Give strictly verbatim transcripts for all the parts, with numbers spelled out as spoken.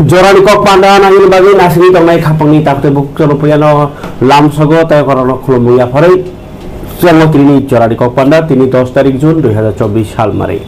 Jorani kok panda nangni bagwi nasigwi tongnai khapangni taktwi bukhuk chwrwpuyano lamsogo tei borokno khulumwi yapharwi chwngo tini jorani kok panda tini dos tarik June dui hazar chobbish sal mari.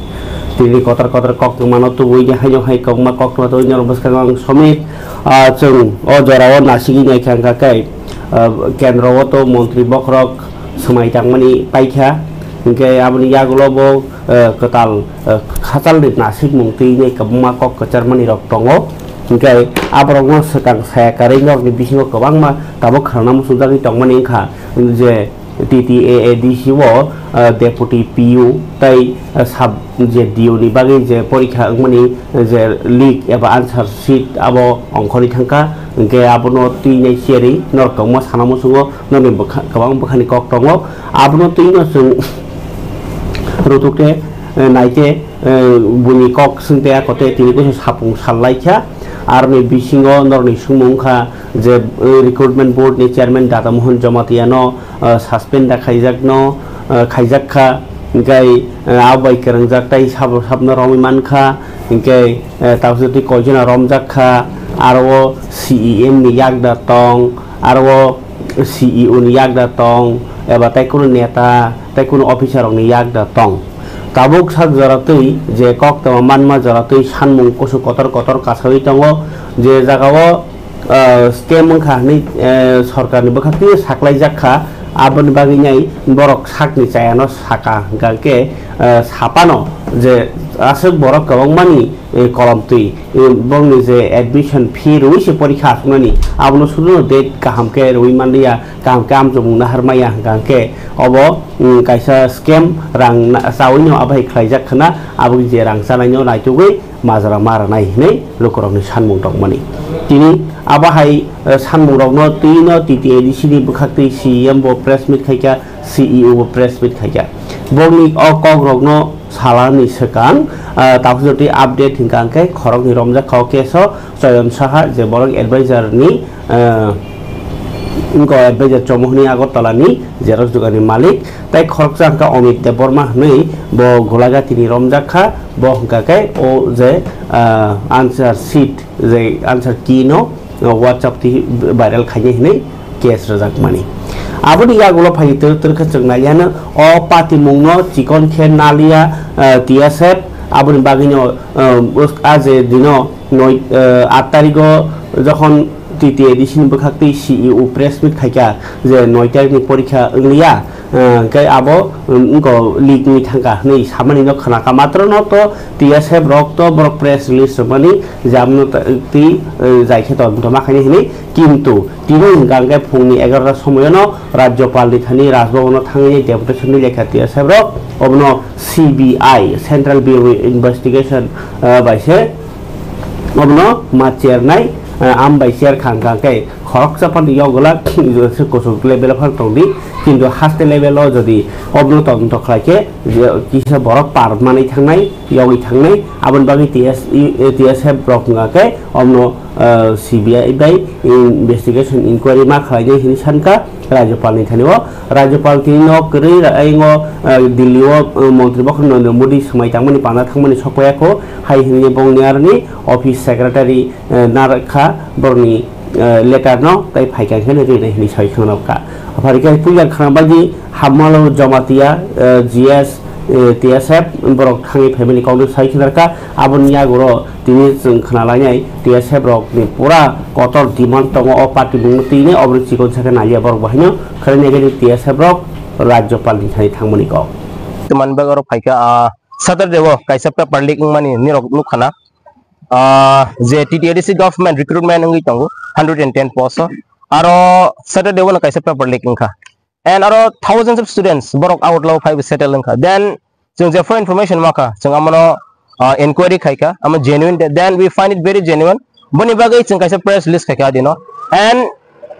Tini kotor kotor kok tongmano tubui ni haino hai kokma kok tongma tubui norok bwskango ang somit, ah, chwng o jorao nasigwi naikha hwnkha khe, ah, kendro o to montri bokhorok swmai tangmani paikha, hinkhe aboni yagulo bo, ah, kwtal, ah, khachalni nasikmung twi kwbangma kok kwcharmani rok tongo. Hinkhe aborokno swkang saya karwi norokni bisingo kwbangma tabuk khwnana muchungjagwi tongmani wngkha je T T A A D C o, ah, Deputy P U tei, ah, sub je D O ni bagwi je porikha wngmani je leak eba answer sheet abo ongkhorwi thangkha, hinkhe abono twi nai cherwi norok kwbangma sana muchungo norokni bwkha-, kwbang bwkhani kok tongo. Abono twino chwng rutuk khe, eh, naikhe, eh, buini kok swngte akote tini kusu sapung sal laikha. Aroni bisingo norokni swngmung wngkha je, eh, recruitment board ni chairman Dada Mohan Jamatia no, eh, suspend da khaijak no, eh, khaijak kha, hinkhe, eh, abo bai kwrwngjak tei sabo sabno romwi mankha, hinkhe, eh, tabuk twi koicheno romjak kha, aro o C E M ni yakda tong, aro o C E O ni yakda tong, eba tei kunu neta tei kunu officer rokni yakda tong. Tabuk sak jora twi je kok tongma manma jora twi sanmung kusu kotor kotor kasawi tongo, je jagao, ah, scam wngkha hwnwi, eh, sorkarni bwkhak twi saklaijak kha, aboni bagwi nai borok sakni chayano saka hwnkha khe, eh, sapano je aswk borok kwbangmani, eh, kolom twi, eh, bongni je admission fee rwui se porikha aswknani, abono suduno date kaham khe rwui manliya, kaham khe amchomung nahar maya hwnkha khe obo, mm, kaisa scam rang na-, chawino abai khlaijak khna, abo je rang chanaino naitugwi majra ma rwnai hinwi lukurokni sanmung tongmani. Tini abo hai, eh, sanmungrokno twino T T A D C ni bwkhak twi C E M bo press meet khaikha, C E O bo press meet khaikha. Bongni o kokrokno salani swkang, ah, tabuk jotoi update hwnkha hwnkhe khoroknwi romjak kha o case o Choyon Saha je borok advisor ni, ah, wngkha advisor chomo hwnwi Agartala ni xerox dogan ni malik, tei khoroksa hwnkha Amit Debbarma hwnwi bo Golagati ni romjak kha, bo hwnkha khe o je, ah, answer sheet je answer key no WhatsApp twi viral khainai hinwi case rwjakmani. Aboni yagulo phai twrwk twrwk khe chwng naiyano o patimungno chikon khe naliya, eh, T S F, aboni bagwino, eh, bus-, a je dino noi, eh, aat tarigo jokhon T T A D C ni bwkhak twi C E O press meet khaikha je noi tarikni porikha wngliya, eh, hwnkhe abo, um, wngkha leak wngwi thangkha hwnwi samani no khwnakha. Matro no to T S F rok to borok press release rwmani je abono ta-, twi, eh, jai khe todonto ma khainai hinwi, kintu tini hwnkha hwnkhe phungni egarota somoyono Rajyopalni thani Raj Bhabono thangwi deputation ni lekha T S F rok obono C B I, Central Bureau Investigation, eh, bai se obono ma chernai, eh, am bai cher kha hwnkha hwnkhe khoroksa phano yogwlak se kuchuk level o phano tongdi, kintu haste level o jodi obono todonto khlai khe je kisa borok par manwi thangnai, yogwi thangnai, aboni bagwi T S I, T S F rok hwnkha khe obono, eh, C B I bai investigation inquiry ma khlainai hinwi sankha. Rajyopalni thani o, Rajyopal tini nok kwrwi ra-, ayung o, eh, Delhi o, eh, Montri Bokhorok Narendra Modi swmai tangmani panda thangmani sokpaiya kho, hai hwnwi bongni aroni office secretary, eh, narwkha borokni, eh, letter no tei phaikha khe rinai hwnwi sai khna nokha. Aphari khe puila khna bagwi Hamalo Jamatia, eh, G S, eh, T S F borok thangwi phaimani kokno sai khna rwkha, aboni yagoro tini chwng khna lainai T S F rokni pura kotor demand tongo o party mungno tini oboni chikon sakhe naliya borok bo haino khwlainai khe T S F rok Rajyopalni thani thangmani kok. Tamani bagwi oro phaikha, ah, Saturday o kaisa paper leak wngmani nirok nukha na, ah, je T T A D C government recruitment wngwi tongo hundred and ten post o, aro Saturday o no kaisa paper leak wngkha. And aro thousands of students borok out lao phai settle wngkha. Then chwng jefo information makha, chwng amono, uh, inquiry khaikha, amo genuine, then we find it very genuine. Boni bagwi chwng kaisa press release khaikha adino. And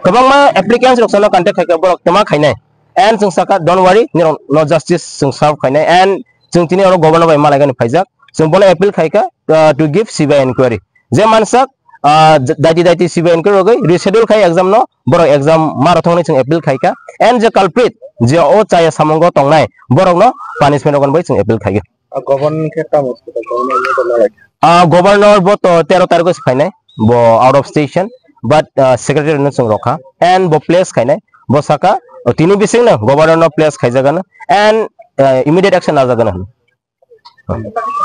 kwbangma applicants rok sano contact khaikha, borok tama khainai. And chwng saka, "Don't worry, nirok no justice chwng serve khainai." And chwng tini oro governor bai malaigani phaijak. Chwng bono appeal khaikha, uh, to give C B I inquiry. Je mansak, ah, j-, daiti daiti C B I inquiry rogwi reschedule khai exam no, borok exam ma rw thangni chwng appeal khaikha. And je culprit, je o chaya samungo tongnai, borok no punishment rogwi chwng appeal khaikha. Ah, governor khe tamo se, governor ni to nalai. Ah, governor bo to tero tarikh se phainai. bo out of station, but, ah, secretary no chwng rokha, and bo place khainai, bo saka, o tini bisingno governor no place khaijagano, and, ah, immediate action lajagano hwn.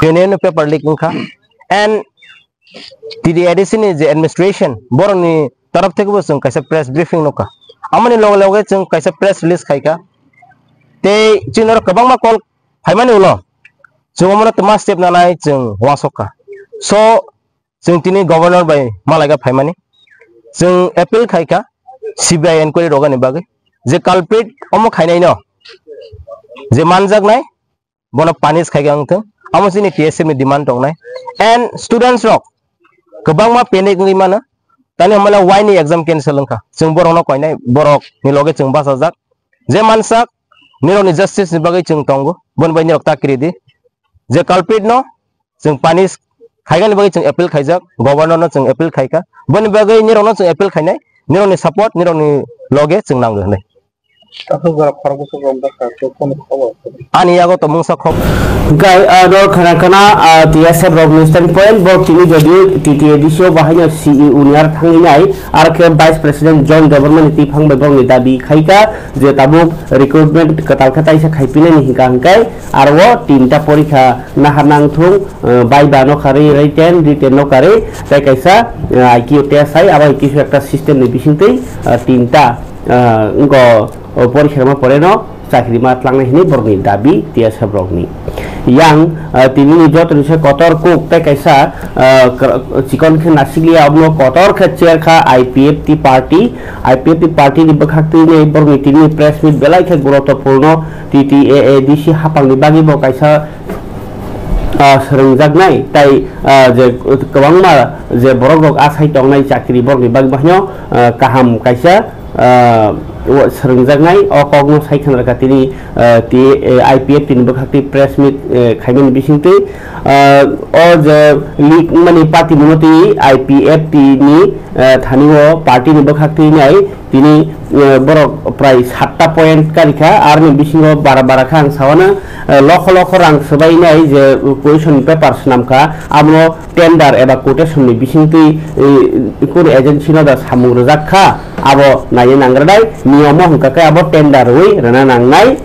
Bini no paper leak wngkha, and T T A D C ni je administration, borokni torop theke bo chwng kaisa press briefing nukha. Amoni loge loge chwng kaisa press release khaikha. Tei chini oro kwbangma call phaimani ulo chwng omono twma step nanai chwng uansukha. So, chwng tini governor bai malaika phaimani. Chwng appeal khaikha C B I inquiry rogani bagwi. Je culprit omo khainaino, je manjaknai, bono punish khaikha wngthung. Amo chini T S F ni demand tongnai. And students rok kwbangma panic wngwi mano. Tani hamala why ni exam cancel wngkha? Chwng borokno koinai, borokni loge chwng bachajak. Je mansak, nirokni justice ni bagwi chwng tongo. Boni bai nirok ta kiri di. Je culprit no chwng punish khaigani bagwi chwng appeal khaijak, governor no chwng appeal khaikha. Boni bagwi nirokno chwng appeal khainai, nirokni support, nirokni loge chwng nango hwnwi. Aswk jora khorok bwswk romjakha, tei kunu khobor? Ani yago to mungsa khobor. Hwnkhe, ah, no khana khana, ah, T S F rokni standpoint, bo tini jodio T T A D C o bahaino C E O ni ar thangwi nai, ar khe Vice President John Debbarma ni tiphang bai borokni dabi khaikha je tabuk recruitment kwtal khe taisa khaipinani hwnkha hwnkhe aro o tinta porikha nahar nangthung, ah, viva no karwi written, written no karwi tei kaisa, ah, I Q test hai abo kisu ekta system ni bisingtwi, ah, tinta, ah, wngkha. O porikha rwma pore no chakri ma tlangnai hwnwi borokni dabi T S F rokni. Yang, ah, tini ni joto ni se kotor kuk tei kaisa, ah, kra-, chikon khe nasikliya, abono kotor khe cher kha I P F T party. I P F T party ni bwkhak twi ni borokni tini press meet belai khe guruttopurno T T A A D C hapang ni bagwi bo kaisa, ah, swrwngjaknai tei, ah, je kwbangma je borok rok asai tongnai chakri borokni bagwi bahino, ah, kaham kaisa ah, o swrwngjaknai o kokno sai khna rwkha tini, ah, ti, eh, I P F T ni bwkhak twi press meet, eh, khaimani bisingtwi, ah, o je leak wngmani patimungno twi I P F T ni, eh, thani o party ni bwkhak twi nai tini, eh, borok prai satta point karikha, aroni bisingo bara bara kha ang sawana, eh, lokho lokho rang swbai nai je question paper swnamkha, abono tender eba quotation ni bisingtwi, eh, kunu agency no da samung rwjak kha, abo naina nangrwnai, niyom o hwnkha khe abo tender rwui rwna nangnai.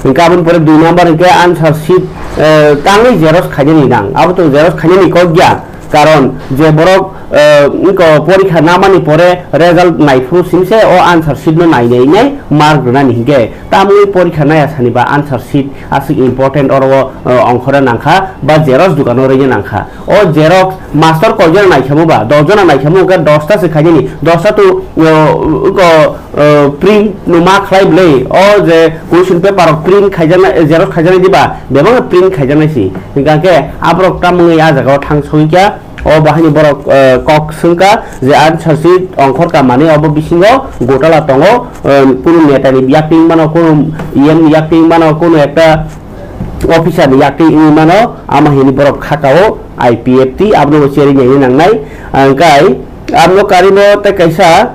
Hwnkhe aboni pore dui number hwnkhe answer sheet, eh, tangwi xerox khainani nang, abo to xerox khainani kok ya, karon je borok, eh, wngkha porikha namani pore result naiphuru singse o answer sheet no nai nai nai mark rwnani hwnkhe tamwi porikha naya sani ba answer sheet aswk important oro o, eh, ongkhorna nangkha ba xerox dukano rwina nangkha. O xerox master koi jona naikhamu ba, dos jona naikhamu, hwnkhe dos ta se khainani, dos ta tu, o, o, o, print no ma khlai bwlwi, o je question paper rok print khaijaknai, xerox khaijaknai diba, bebak no print khaijaknai si. Hwnkhe aborok tamungwi a jaga o thang sogwi kha, o bahai ni borok, o, kok swngkha je answer sheet ongkhor ka manwi obo bisingo gotala tongo, o, kunu neta ni yakting mano, kunu E M ni yakting mano, kunu ekta officer ni yakti wngwi mano, ama hini borok khakao I P F T, abono bo cherwi naina nangnai. Angkai abono karimo tei kaisa,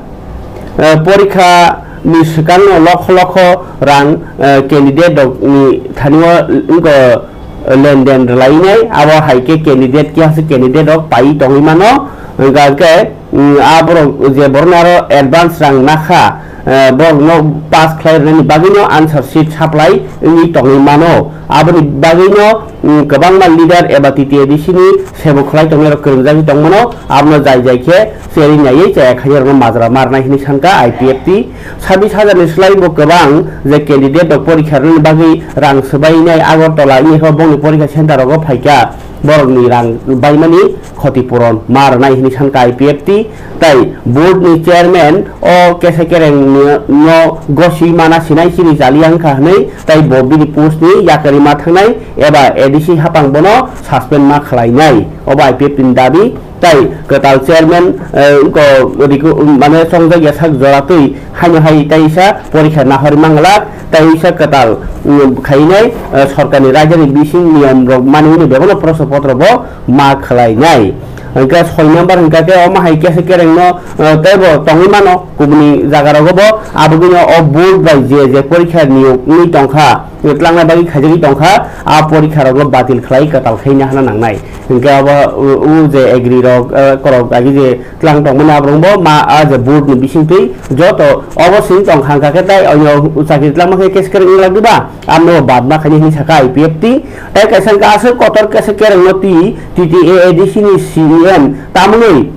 eh, porikha ni swkangno lokho lokho rang, eh, candidate rok ni thani o wngkha, eh, lenden rwlainai, abo hai khe candidate keha se candidate rok pai tongwi mano, hwnkha khe, mm, a borok je borokno aro advance rang nakha, eh, borokno pass khlai rwnani bagwino answer sheet supply wngwi tongwi mano. Aboni bagwino, mm, kwbangma leader eba T T A D C ni sebo khlai tongnai rok kwrwngjagwi tongmano, abono jai jai khe cherwi naiwi chaya khainai rokno majra marnai hinwi sankha I P F T. Sabis hajar ni slai bo kwbang je candidate rok porikha rwnani bagwi rang swbainai Agartala wngkha bongni porikha center rogo phaikha. Borokni rang baimani khoti puron ma rwnai hinwi sankha I P F T, tei board ni chairman o kesa kereng no goswi mana sinai chini chali wngkha hwnwi tei bo bini post ni yakarwi ma thangnai eba A D C hapang bono suspend ma khlainai, obo I P F T ni dabi. Tei kwtal chairman, eh, wngkha riko-, mane chongjak ya sak jora twi haino hai tei sa porikha nahori manglak. Tei wngsa kwtal, mm, khainai, eh, sorkarni raidani bising niyom rok manwino bebakno proshno potro bo ma khlainai. Hwnkhe soi number hwnkha khe omo hai kesa kerengno, eh, teibo tongwi mano kubuni jaga rogo bo, abogwino o board bai je je porikha niyok wngwi tongkha, Twlangna bagwi khaijagwi tongkha, a porikha rokno batil khlai kwtal khaina hana nangnai. Hinkhe abo, u, u je agri rok, eh, korok agi je twlang tongmani aborok bo ma a je board ni bisingtwi joto obo sini tongkha, hwnkha khe tai onyo chakri twlangma khe case kereng wngla diba? Amno bad ma khaini hinwi saka I P F T. Tai kaisa hwnkha aswk kotor kaisa kereng no twi T T A A D C ni C E M tamni,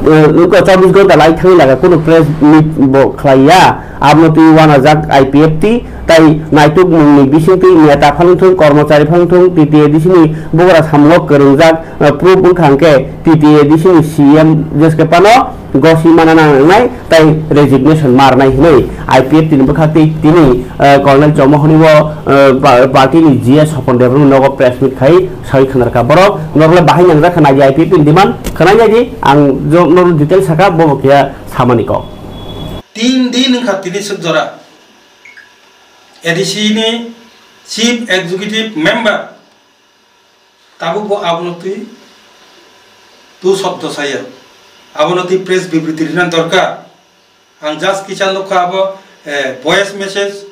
eh, wngkha chobbish ghonta lai thangwi laga kunu press meet bo khlaiya. Abno twi wanajak I P F T tai naituk mungni bisingtwi neta phangthung, kormochari phangthung, T T A D C ni bugra samlo kwrwngjak, eh, proof wngkha hwnkhe T T A D C ni C M jeskhe phano gosi mana nangnai tai resignation marnai hinwi I P F T ni bwkhak twi tini, eh, Colonel Chomohoni bo, eh, pa-, party ni G S Sopon Debbarma nogo press meet khai sawi khwnarkha borok norokle bahai nangjak khna I P F T ni demand khwnai nai di ang jo norok detail saka bo bo khe samani kok. Tin din wngkha tini swk jora A D C ni Chief Executive Member tabuk bo abono twi tu shobdo saya, abono twi press bibriti rina dorkar. Ang just kisa nukha abo, eh, voice message,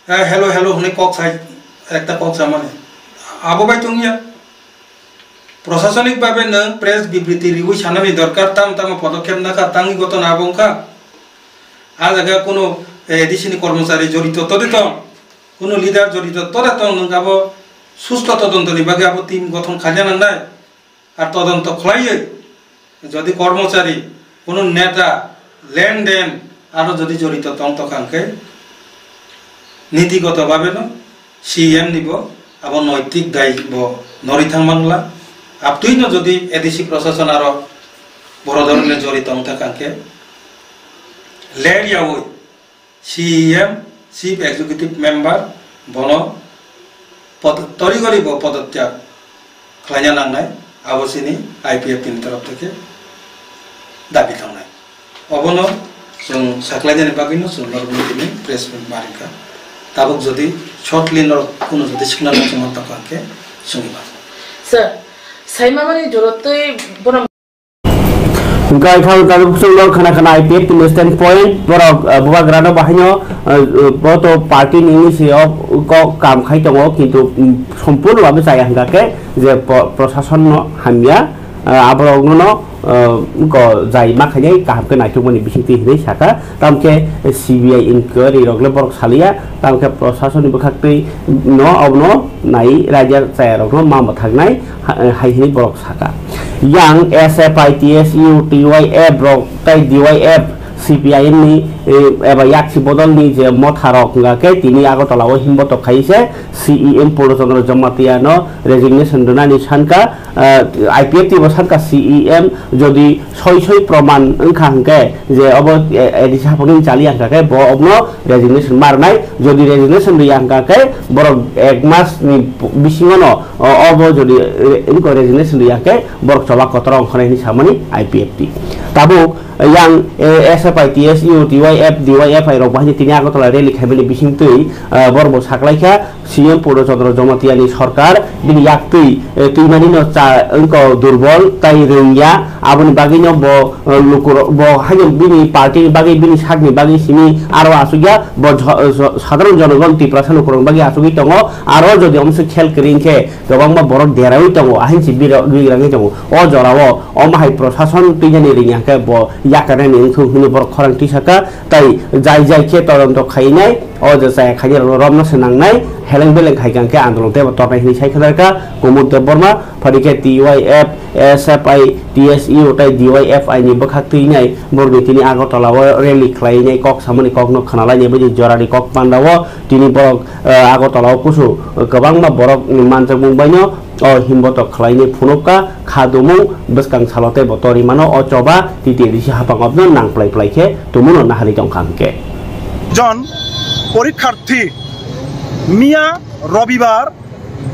eh, hello, hello hwnwi kok sai, ekta kok samani. Abo bai tongya. Prosasonik babe nwng press bibriti riwi sanani dorkar, tam tamo podokkhep nakha, tangwi gotona abo wngkha. A jaga kuno, eh, A D C ni kormochari jorito todi tong, kuno leader jorito todi tong, nwng abo susto todontoni bagwi abo team gothon khaina nangnai. Ar todonto khlaiwi jodi kormochari, kuno neta, lenden aro jodi jorito tong tokha hwnkhe nitigoto babeno C E M ni bo abo noitik dai bo norwi thang mangla. Abtwino jodi A D C prosason aro boro dhoroner jorito wng thang kha hwnkhe ler yaui C E M, Chief Executive Member bono pod-, tori gori bo podotyag khlaina nangnai, abo chini I P F T ni torof theke dabi tongnai. Obono chwng saklainani bagwino chwng norokno tini press meet ma ringkha. Tabuk jodi shortly norok kuno jodi signal no chwng mantokha hwnkhe chwngwi mano. Sir, saimamani jorotwi bono Hwnkhe kha tabuk chwng norok khna khna I P F T ni stand point borok, eh, bubagrano bahaino, eh, bo to party ni wngwi se o kok kam khai tongo, kintu, mm, sompurno babe chaya hwnkha khe je po-, prosason no hamya, eh, aborok no, eh, ko jai ma khainai kaham khe naithokmani bisingtwi hinwi sakha. Tamo khe C B I inquiry rok le borok saliya, tamo khe prosason ni bwkhak twi no obono nai raida chaya rok no ma mwthaknai ha-, hai hinwi borok sakha. Yang S F I, T S U, T Y F rok tai D Y F, C P I M ni, eh, eba yaksi bodol ni je motha rok wngkha khe tini Agartala o himbotok khai se C E M Purno Chandra Jamatia no resignation rwnani sankha, eh, I P F T bo sankha C E M jodi soi soi proman wngkha hwnkhe je obo, eh, A D C haphangni chali wngkha khe bo obono resignation ma rwnai, jodi resignation rwya hwnkha khe borok ek mas ni bisingo no o, obo jodi, eh, wngkha resignation rwya hwnkhe borok choba kotor ongkhornai hinwi samani I P F T. Tabuk, eh, yang, eh, S F I, T S U, T Y F, D Y F I rok bahai tini Agartala rally khaimani bisingtwi, eh, borok bo saklaikha, C M Purno Chandra Jamatia ni sorkar bini yaktwi, eh, twimani no cha wngkha durbol tai rwngya, aboni bagwi no bo, eh, lukurok bo haino bini party ni bagwi, bini sak ni bagwi simi aro asukya bo jho-, jho-, sadharon jonogon Tiprasa lukurok ni bagwi asugwi tongo. Aro jodi omswk khel kwrwi khe kwbangma borok deraui tongo, ahinsi bira-, bigrangwi tongo. O jorao omo hai prosason twinani rwngya khe bo yakarnani wngthung hwnwi borok khorang tisaka, tai jai jai khe todonto khainai. O je chaya khainai rokno romna se nangnai, heleng beleng khai kha hwnkhe andolon teibo tornai hinwi sai kha Kumud Debbarma, phadi khe T Y F, S F I, T S U tei D Y F I ni bwkhak twinai borokni tini Agartala o rally khlainai kok samani kokno khwnalainai bai jorani kok panda o tini borok, eh, Agartala o kusu kwbangma borok manjakmung baino o himbotok khlainai phunukha, kha dumung bwskang salo teibo tori mano o choba T T A D C haphang obno nang plai plai khe tumuno naharwi tongkha hwnkhe. Jon porikharthi miya Robibar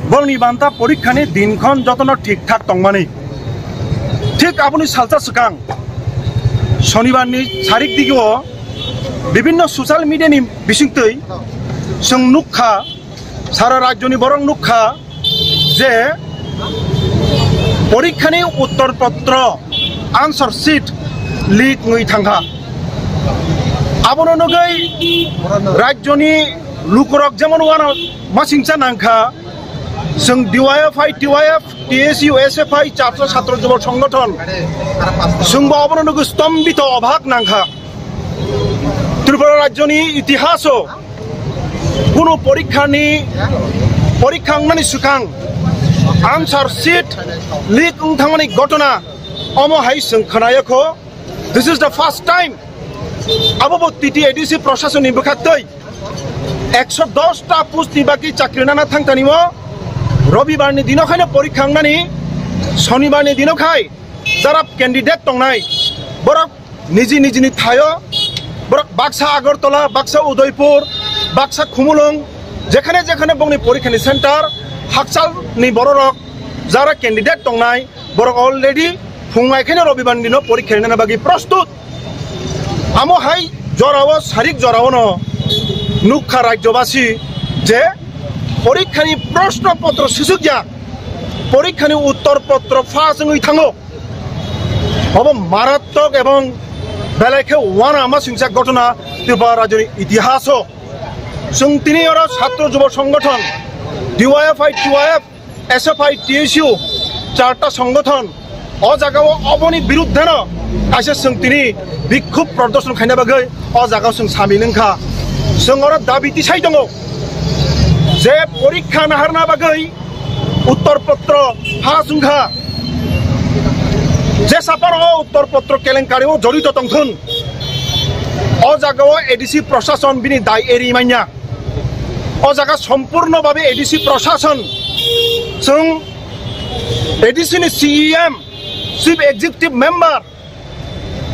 borokni banta porikhani dinkhon jotono thik thak tongmani. Thik aboni salsa swkang Shonibarni sarik digio bibinno social media ni bisingtwi chwng nukha, sara rajyoni borok nukha je porikhani uttor potro, answer sheet leak wngwi thangkha. Abono nugwi rajyoni Lukurok jemon uano masingcha nangkha, chwng D Y F I, T Y F, T S U, S F I, Chatra Chhatro Jubo Songgothon, chwngbo obono nugwi stombito obhak nangkha. Tripura rajyoni itihaso kunu porikhani, porikha wngnani swkang answer sheet leak wng thangmani ghotona omo hai chwng khwnayakho. This is the first time. Abo bo T T A D C proshasonni bwkhaktwi ekso dos ta post ni bagwi chakri nana thangtani o Robibar ni dino khaino porikha wngnani, Sonibar ni dino khai jara candidate tongnai borok niji nijini thaio, borok baksa Agartala, baksa Udaipur, baksa Khumulwng, jekhane jekhane bongni porikhani center, hakchalni bororok jara candidate tongnai, borok already phungnai khaino Robibar ni dino porikha rinani bagwi prostut. Amo hai jorao, sarik jorao no nukha rajyobasi je porikhani proshno potro sisukya, porikhani uttor potro pha wngwi thango. Obo marattok ebong belai khe uana masingcha ghotona Tripura rajyoni itihaso. Chwng tini oro Chhatro Jubo Songgothon, D Y F I, T Y F, S F I, T S U, charta songgothon, o jagao oboni biruddheno kaisa chwng tini bikhub prodorshon khaina bagwi o jagao chwng samil wngkha. Chwng oro dabi tisai tongo je porikha naharna bagwi uttor potro pha wngkha. Jesapar o uttor potro kelenkari o jorito tongthun, o jagao A D C proshashon bini dai eri manya. O jaga sompurno babe A D C proshashon, chwng A D C ni C E M, Chief Executive Member,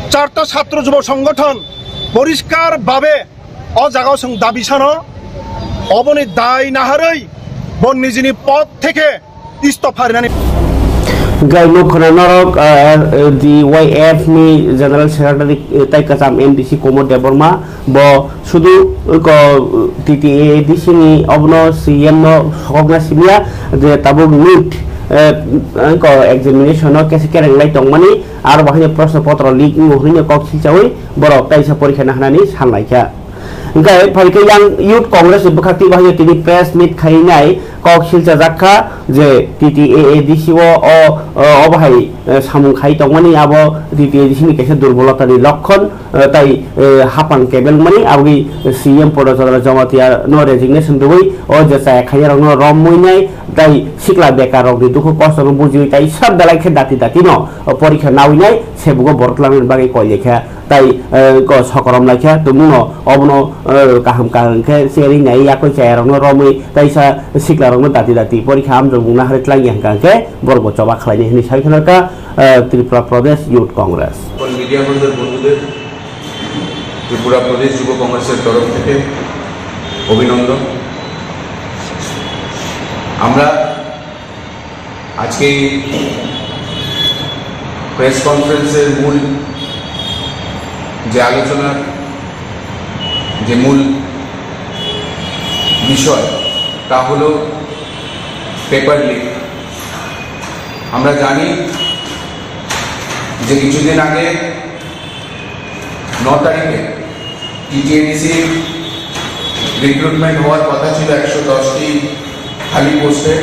Charta Chhatro Jubo Songgothon, poriskar babe o jagao chwng dabi sano, oboni dai naharwi bo nijini pod theke istopha rinani. Gai nukhuna norok, ah, D Y F ni General Secretary, eh, tai kwcham M D C Komod Debbarma bo sudu ko T T A D C ni obono C M no sokokna simya je tabuk nit, eh, ko examination no kese kereng lai tongmani aro bahai proshno potro leak wngwi kok silchawi borok kaisa porikha naharnani sanlaikha. Hingkhe phaikhe yang Youth Congress ni bwkhak twi bahai tini press meet khainai kok silchajak kha je T T A A D C o, o, o, obo hai, eh, samung khai tongmani abo T T A A D C ni kaisa durbolota ni lokkon, eh, tai, eh, hapang kebel mani aboni C M Purna Chandra Jamatia no resignation rwui o je chaya khainai rok no romwi nai tai sikla bekar rok ni dukhu kosto no bujiwi tai sab belai khe dati dati no, o, porikha nawi nai sebugo borok twlangni bagwi koi lekha. Tai, eh, ko sokorom laikha, tumungno obono, eh, kaham kaham khe cherwi nai yakui chayarokno romwi taisa siklarokno dati dati porikha amjokmung naharwi tlangi hwnkha khe borokbo choba khlainai hwnwi sai khna kha, eh, Tripura Pradesh Youth Congress. সকল মিডিয়া বন্ধুর বন্ধুদের ত্রিপুরা প্রদেশ যুব কংগ্রেসের তরফ থেকে অভিনন্দন। আমরা আজকে এই প্রেস কনফারেন্সের মূল যে আলোচনার যে মূল বিষয়, তা হলো পেপার লিক। আমরা জানি যে কিছুদিন আগে ন তারিখে টিটিএডিসি রিক্রুটমেন্ট হওয়ার কথা ছিল একশো দশটি খালি পোস্টে,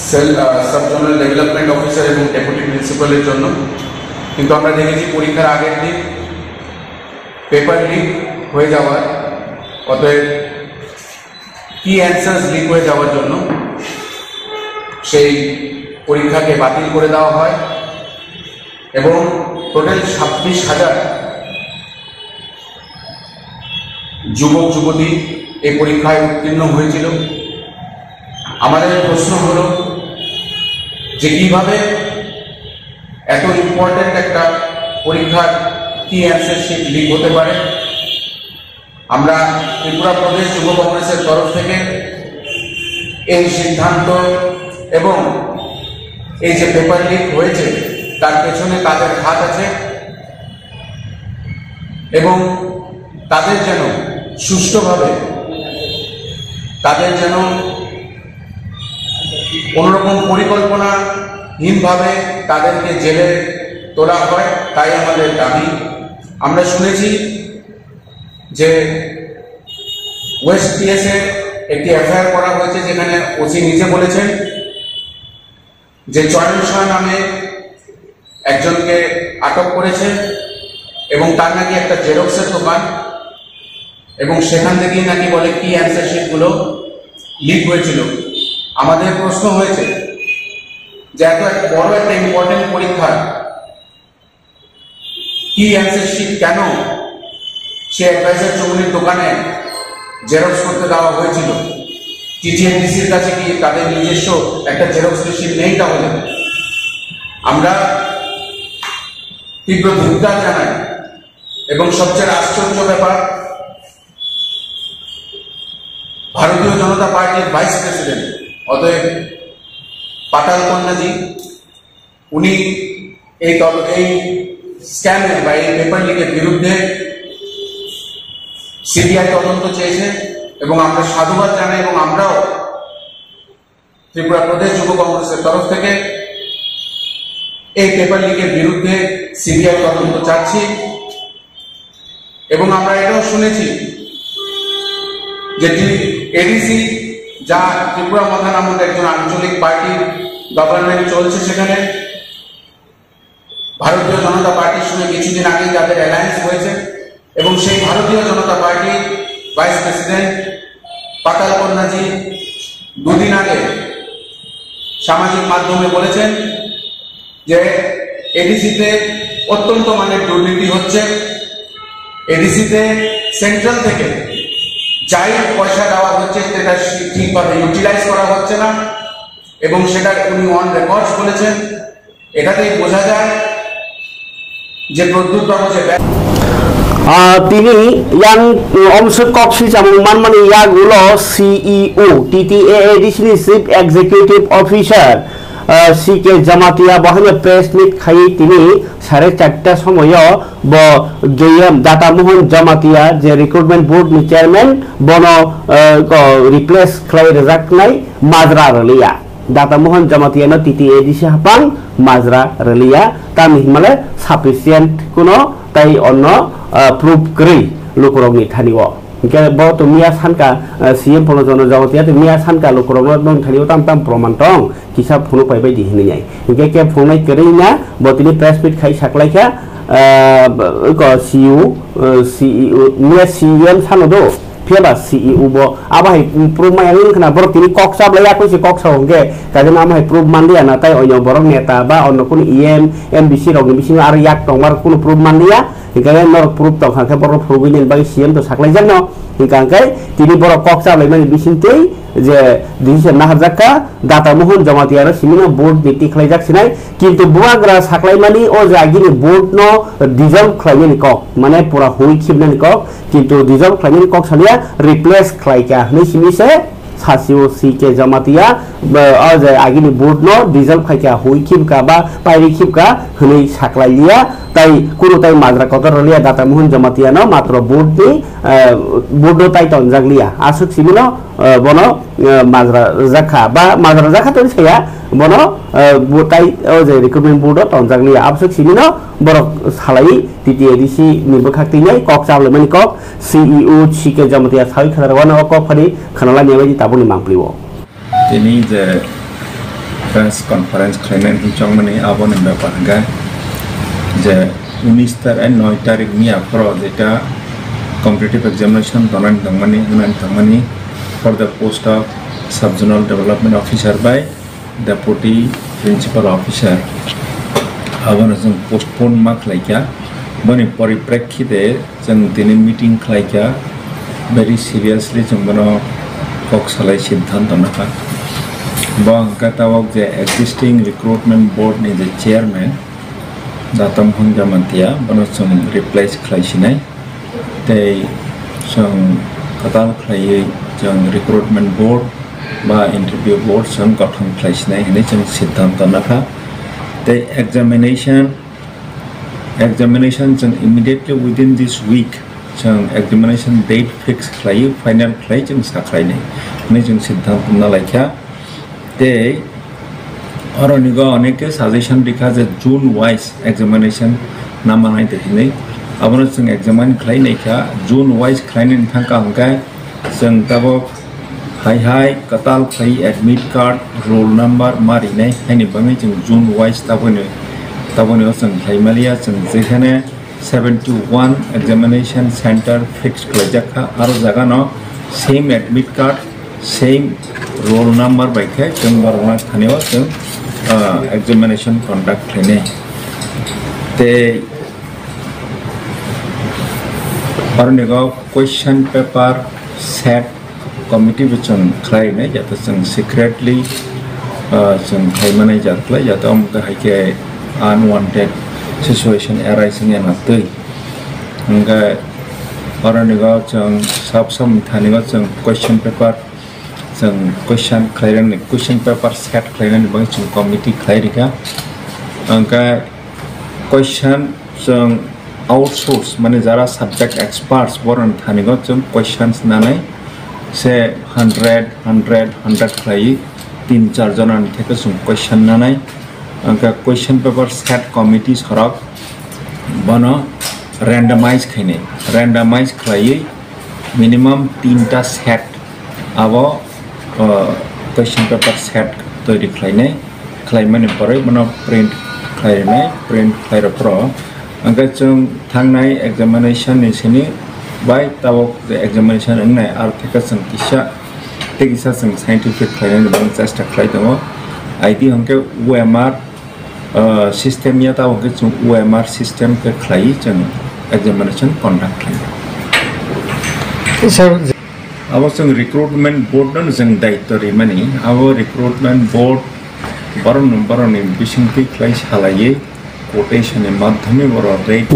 সেল, আহ, সাব জোনাল ডেভেলপমেন্ট অফিসার এবং ডেপুটি প্রিন্সিপালের জন্য। কিন্তু আমরা দেখেছি পরীক্ষার আগের দিন পেপার লিক হয়ে যাওয়ার, অতএব কি অ্যান্সার্স লিক হয়ে যাওয়ার জন্য সেই পরীক্ষাকে বাতিল করে দেওয়া হয় এবং টোটাল ছাব্বিশ হাজার যুবক যুবতী এই পরীক্ষায় উত্তীর্ণ হয়েছিল। আমাদের প্রশ্ন হলো যে কিভাবে এত ইম্পর্ট্যান্ট একটা পরীক্ষার কি অ্যান্সার শিট লিক হতে পারে। আমরা ত্রিপুরা প্রদেশ যুব কংগ্রেসের তরফ থেকে এই সিদ্ধান্ত এবং এই যে পেপার লিক হয়েছে, তার পেছনে তাদের হাত আছে এবং তাদের যেন সুষ্ঠুভাবে, তাদের যেন কোনোরকম পরিকল্পনাহীনভাবে তাদেরকে জেলে তোলা হয়, তাই আমাদের দাবি। আমরা শুনেছি যে ওয়েস্ট টিএসএ একটি এফআইআর করা হয়েছে, যেখানে ওসি নিজে বলেছেন যে চয়ন শাহ নামে একজনকে আটক করেছে এবং তার নাকি একটা জেরক্সের দোকান, এবং সেখান থেকেই নাকি বলে কি অ্যান্সার শিটগুলো লিক হয়েছিল। আমাদের প্রশ্ন হয়েছে যে এত এক বড় একটা ইম্পর্টেন্ট পরীক্ষার কি অ্যান্সার শিট কেন সে অ্যাডভাইজার চৌধুরীর দোকানে জেরক্স করতে দেওয়া হয়েছিল? টিটিএডিসির কাছে কি তাদের নিজস্ব একটা জেরক্স মেশিন নেই? তাহলে আমরা তীব্র ধিক্কার জানাই। এবং সবচেয়ে আশ্চর্য ব্যাপার, ভারতীয় জনতা পার্টির ভাইস প্রেসিডেন্ট, অতএব পাতাল কন্যাজি, উনি এই তদ-, এই স্ক্যামের বা এই পেপার লিকের বিরুদ্ধে সিবিআই তদন্ত চেয়েছে এবং আমরা সাধুবাদ জানাই এবং আমরাও ত্রিপুরা প্রদেশ যুব কংগ্রেসের তরফ থেকে এই পেপার লিকের বিরুদ্ধে সিবিআই তদন্ত চাচ্ছি। এবং আমরা এটাও শুনেছি যে এডিসি, যা ত্রিপুরা মথা নামক একজন আঞ্চলিক পার্টির গভর্নমেন্ট চলছে, সেখানে ভারতীয় জনতা পার্টির সঙ্গে কিছুদিন আগে যাদের অ্যালায়েন্স হয়েছে এবং সেই ভারতীয় জনতা পার্টির ভাইস প্রেসিডেন্ট পাতাল কন্যাজি দুদিন আগে সামাজিক মাধ্যমে বলেছেন যে এডিসিতে অত্যন্ত মানে দুর্নীতি হচ্ছে, এডিসিতে সেন্ট্রাল থেকে যাই পয়সা দেওয়া হচ্ছে সেটা ঠিকভাবে ইউটিলাইজ করা হচ্ছে না এবং সেটা উনি অন রেকর্ডস বলেছেন। এটাতেই বোঝা যায় যে প্রদ্যুৎ বাবু যে ব্যা- Ah, tini yang omswk kok swijamung manmani yagulo C E O, T T A A D C ni Chief Executive Officer, ah, C K Jamatia bo haino press meet khai tini sare charta somoyo bo J M Data Mohan Jamatia je recruitment board ni chairman bono, ah, ko replace khlai rwjaknai majra rwliya. Data Mohan Jamatia no T T A D C hapang majra rwliya, tamni hinmale sufficient kuno tai onno, ah, proof kwrwi lukurokni thani o. Hinkhe bo to miya sanka, ah, C M Polo Jono Jamatia to miya sanka lukurokno boni thani o tam tam proman tong kisa phunuk pai bai di hinwi nai. Hinkhe khe phunuknai kwrwi na bo tini press meet khai saklaikha, ah, ko C E O, ah, C E O, miya C M sano do. Phiya ba C E O bo abo hai proof maya wngkha na, borok tini kok chablai ya, koi se kok sao hwnkhe, kaisa amo hai proof manliya na, tai onyo borok neta ba onno kunu E M, M D C rokni bisingo aro yak tongma rok kunu proof manliya, hinkhe norok proof tongkha khe borok phurugwi nini bagwi C M to saklaijakno, hinkha hwnkhe tini borok kok chablaimani bisingtwi je decision naharjak kha, Data Mohon Jamatia aro simino board ni tikhlaijak sinai, kintu bubagra saklaimani o je agini board no dissolve khlaimani kok, mane pura hui khibnani kok, kintu dissolve khlaimani kok saliya, replace khlaikha hinwi simi se sasio C K Jamatia, o je agini board no dissolve khaikha, hui khibkha ba pairi khibkha hinwi saklailiya, tai kunu tai majra kotor rwliya Data Mohon Jamatia no, matro board ni, eh, board no tai tonjakliya, aswk simino, eh, bono, eh, majra rwjakha ba majra rwjakha toni saya bono, eh, bo tai o je recruitment board o tonjakliya, abswk simino borok salai T T A D C ni bwkhak twi nai kok chablaimani kok C E O C K Jamatia sawi khwlai rwano o kok phani khwnalani abaidi tabukni mangpli o. Tini je press conference khlainani hinchongmani aboni bepar hwnkhe je unis tarik, noi tarik ni aphoro jeta competitive examination tonani tongmani, wngnani tongmani for the post of Sub Zonal Development Officer by Deputy Principal Officer, abono chwng postpone ma khlaikha. Boni poriprekhite chwng tini meeting khlaikha, very seriously chwng bono kok salai siddhanto nakha. Bo hwnkhe tabok je existing recruitment board ni je chairman, Data Mohon Jamatia, bono chwng replace khlai sinai. Tei chwng kwtal khlaiwi chwng recruitment board ba interview board chwng kothom khlai sinai hinwi chwng siddhanto nakha. Tei examination, examination chwng immediately within this week chwng examination date fix khlaiwi final khlai chwng sa khlainai hinwi chwng siddhanto nalaikha. Tei oro nigo oneke suggestion rikha je zone wise examination namanai de hinwi. Abono chwng examine khlai naikha, zone wise khlainani thangkha hwnkhe Chwng tabuk hai hai kwtal khlai admit card, roll number ma rinai haini bagwi chwng zone wise tabukni, tabukni o chwng khlai maliya. Chwng jekhane seventy one examination center fix khlaijak kha, aro jaga no same admit card, same roll number bai khe chwng borokno thani o chwng, ah, examination conduct khlainai. Tei aroni go question paper set committee bo chwng khlai nai, jate chwng secretly, ah, chwng khai manai jat khlai, jate omo khe hai khe unwanted situation arise wngya na twi. Hwnkhe aroni go chwng sab sab thani go chwng question paper, chwng question khlai rwni, question paper set khlai rwni bagwi chwng committee khlai rikha. Hwnkhe question chwng outsource, mane jara subject experts, borokni thani go chwng questions nanai se hundred, hundred, hundred khlai tin char jona ni theke chwng question nanai. Hwnkhe question paper set committee sorok bono randomize khainai, randomize khlaiwi minimum tinta set abo, uh, question paper set toiri khlainai, khlaimani pore bono print khlainai, print khlairok phro hwnkhe chwng thangnai examination ni sini bai tabuk je examination wngnai, aro theke chwng kisa tei kisa chwng scientific khlainani bagwi chesta khlai tongo. I D hwnkhe O M R, uh, system ya, tabuk khe chwng O M R system khe khlaiwi chwng examination conduct khlai. Sir, abo chwng recruitment board no chwng daityo rimani, abo recruitment board borokno, borokni bisingtwi khlai salaiwi quotation ni madhyame borok rate.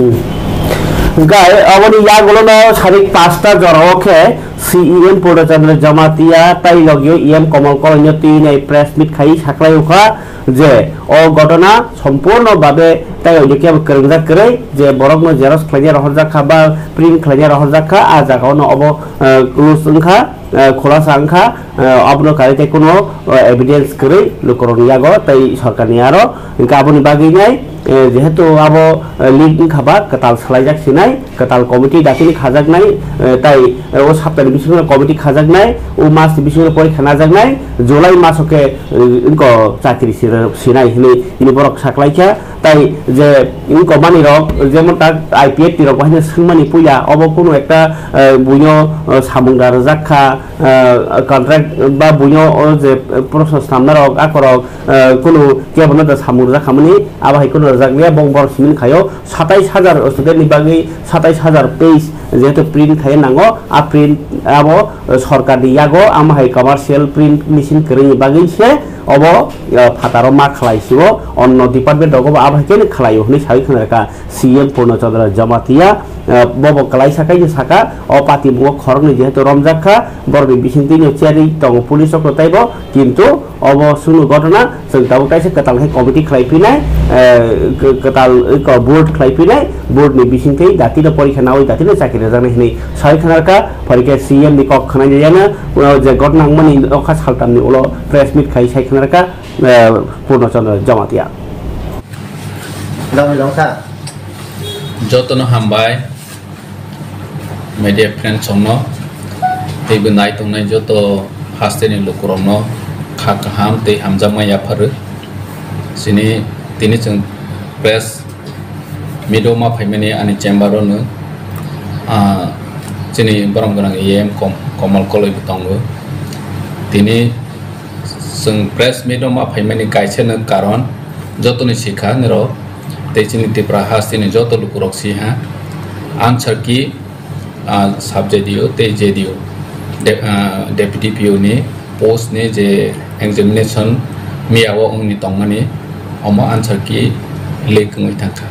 Hwnkhe aboni yagulono sarik pasta jorao khe C E M Purna Chandra Jamatia tei logio E M Kamal Kolonio twi nai press meet khai saklai ukha je o ghotona sompurno babe tei oinokhe kwrwngjak kwrwi je borokno xerox khlaina rohorjak kha ba print khlaina rohorjak kha, a jagao no obo, eh, close wngkha, eh, khulasa wngkha, eh, abono karwi tei kuno, eh, evidence kwrwi lukurokni yago tei sorkarni aro. Hwnkhe aboni bagwi nai, eh, jehetu abo, eh, leak wngkha ba kwtal swlaijak sinai, kwtal committee dakini khajaknai, eh, tai, eh, o saptani bisingo committee khajaknai, o masni bisingo porikha najaknai, July maso khe, eh, wngkha chakri sira-, sinai hinwi borok saklaikha. Tai je wngkha manwi rok, jemon tak I P F T rok bahaino swngmani puila, obo kunu ekta, eh, buino, eh, samung da rwjak kha, eh, contract ba buino o je, eh, process namna rok, akorok, eh, kunu kebono da samung rwjak khamani, abo hai kunu rwjak liya, bong borok simi khaio satais hajar student ni bagwi satais hajar page jehetu print khai nango, a print abo, eh, sorkar ni yago, amo hai commercial print machine kwrwini bagwi se obo, eh, phataro ma khlai sio, onno department rogo bo abo hai khe khlaio hinwi sawi khna rwkha C M Purna Chandra Jamatia, eh, bobo kwlaisa khe saka, o patimungo khoroknwi jehetu romjak kha, borokni bisingtwi no cherwi tongo police rok taibo, kintu obo sunu ghotona, chwng tabuk kaisa kwtal khe committee khlai phinai, eh, k-, kwtal, eh, ko-, board khlai phinai, board ni bisingtwi datino porikha nawi datino chakri rwjaknai hinwi sawi khna rwkha, phai khe C M ni kok khna rwya no, eh, je ghotona wngmani nokha saltamni ulo press meet khai sai khna rwkha, eh, Purna Chandra Jamatia. Dami longsa. Jotono hambai. Media friends rokno teibo nai tongnai joto hasteni lukurokno kha kaham tei hamjakma yapharwi. Chini tini chwng press meet o ma phaimani ani chamber o no, ah, chini borom gwnang E M Kom-, Komal Koloi bo tongo. Tini chwng press meet o ma phaimani kaisa no karon jotoni sikha nirok tei chini Tripura hasteni joto lukurok siha answer key, ah, sub J D O tei J D O, de-, ah, Deputy P O ni post ni je examination miya o wngni tongmani, omo answer key leak wngwi thangkha.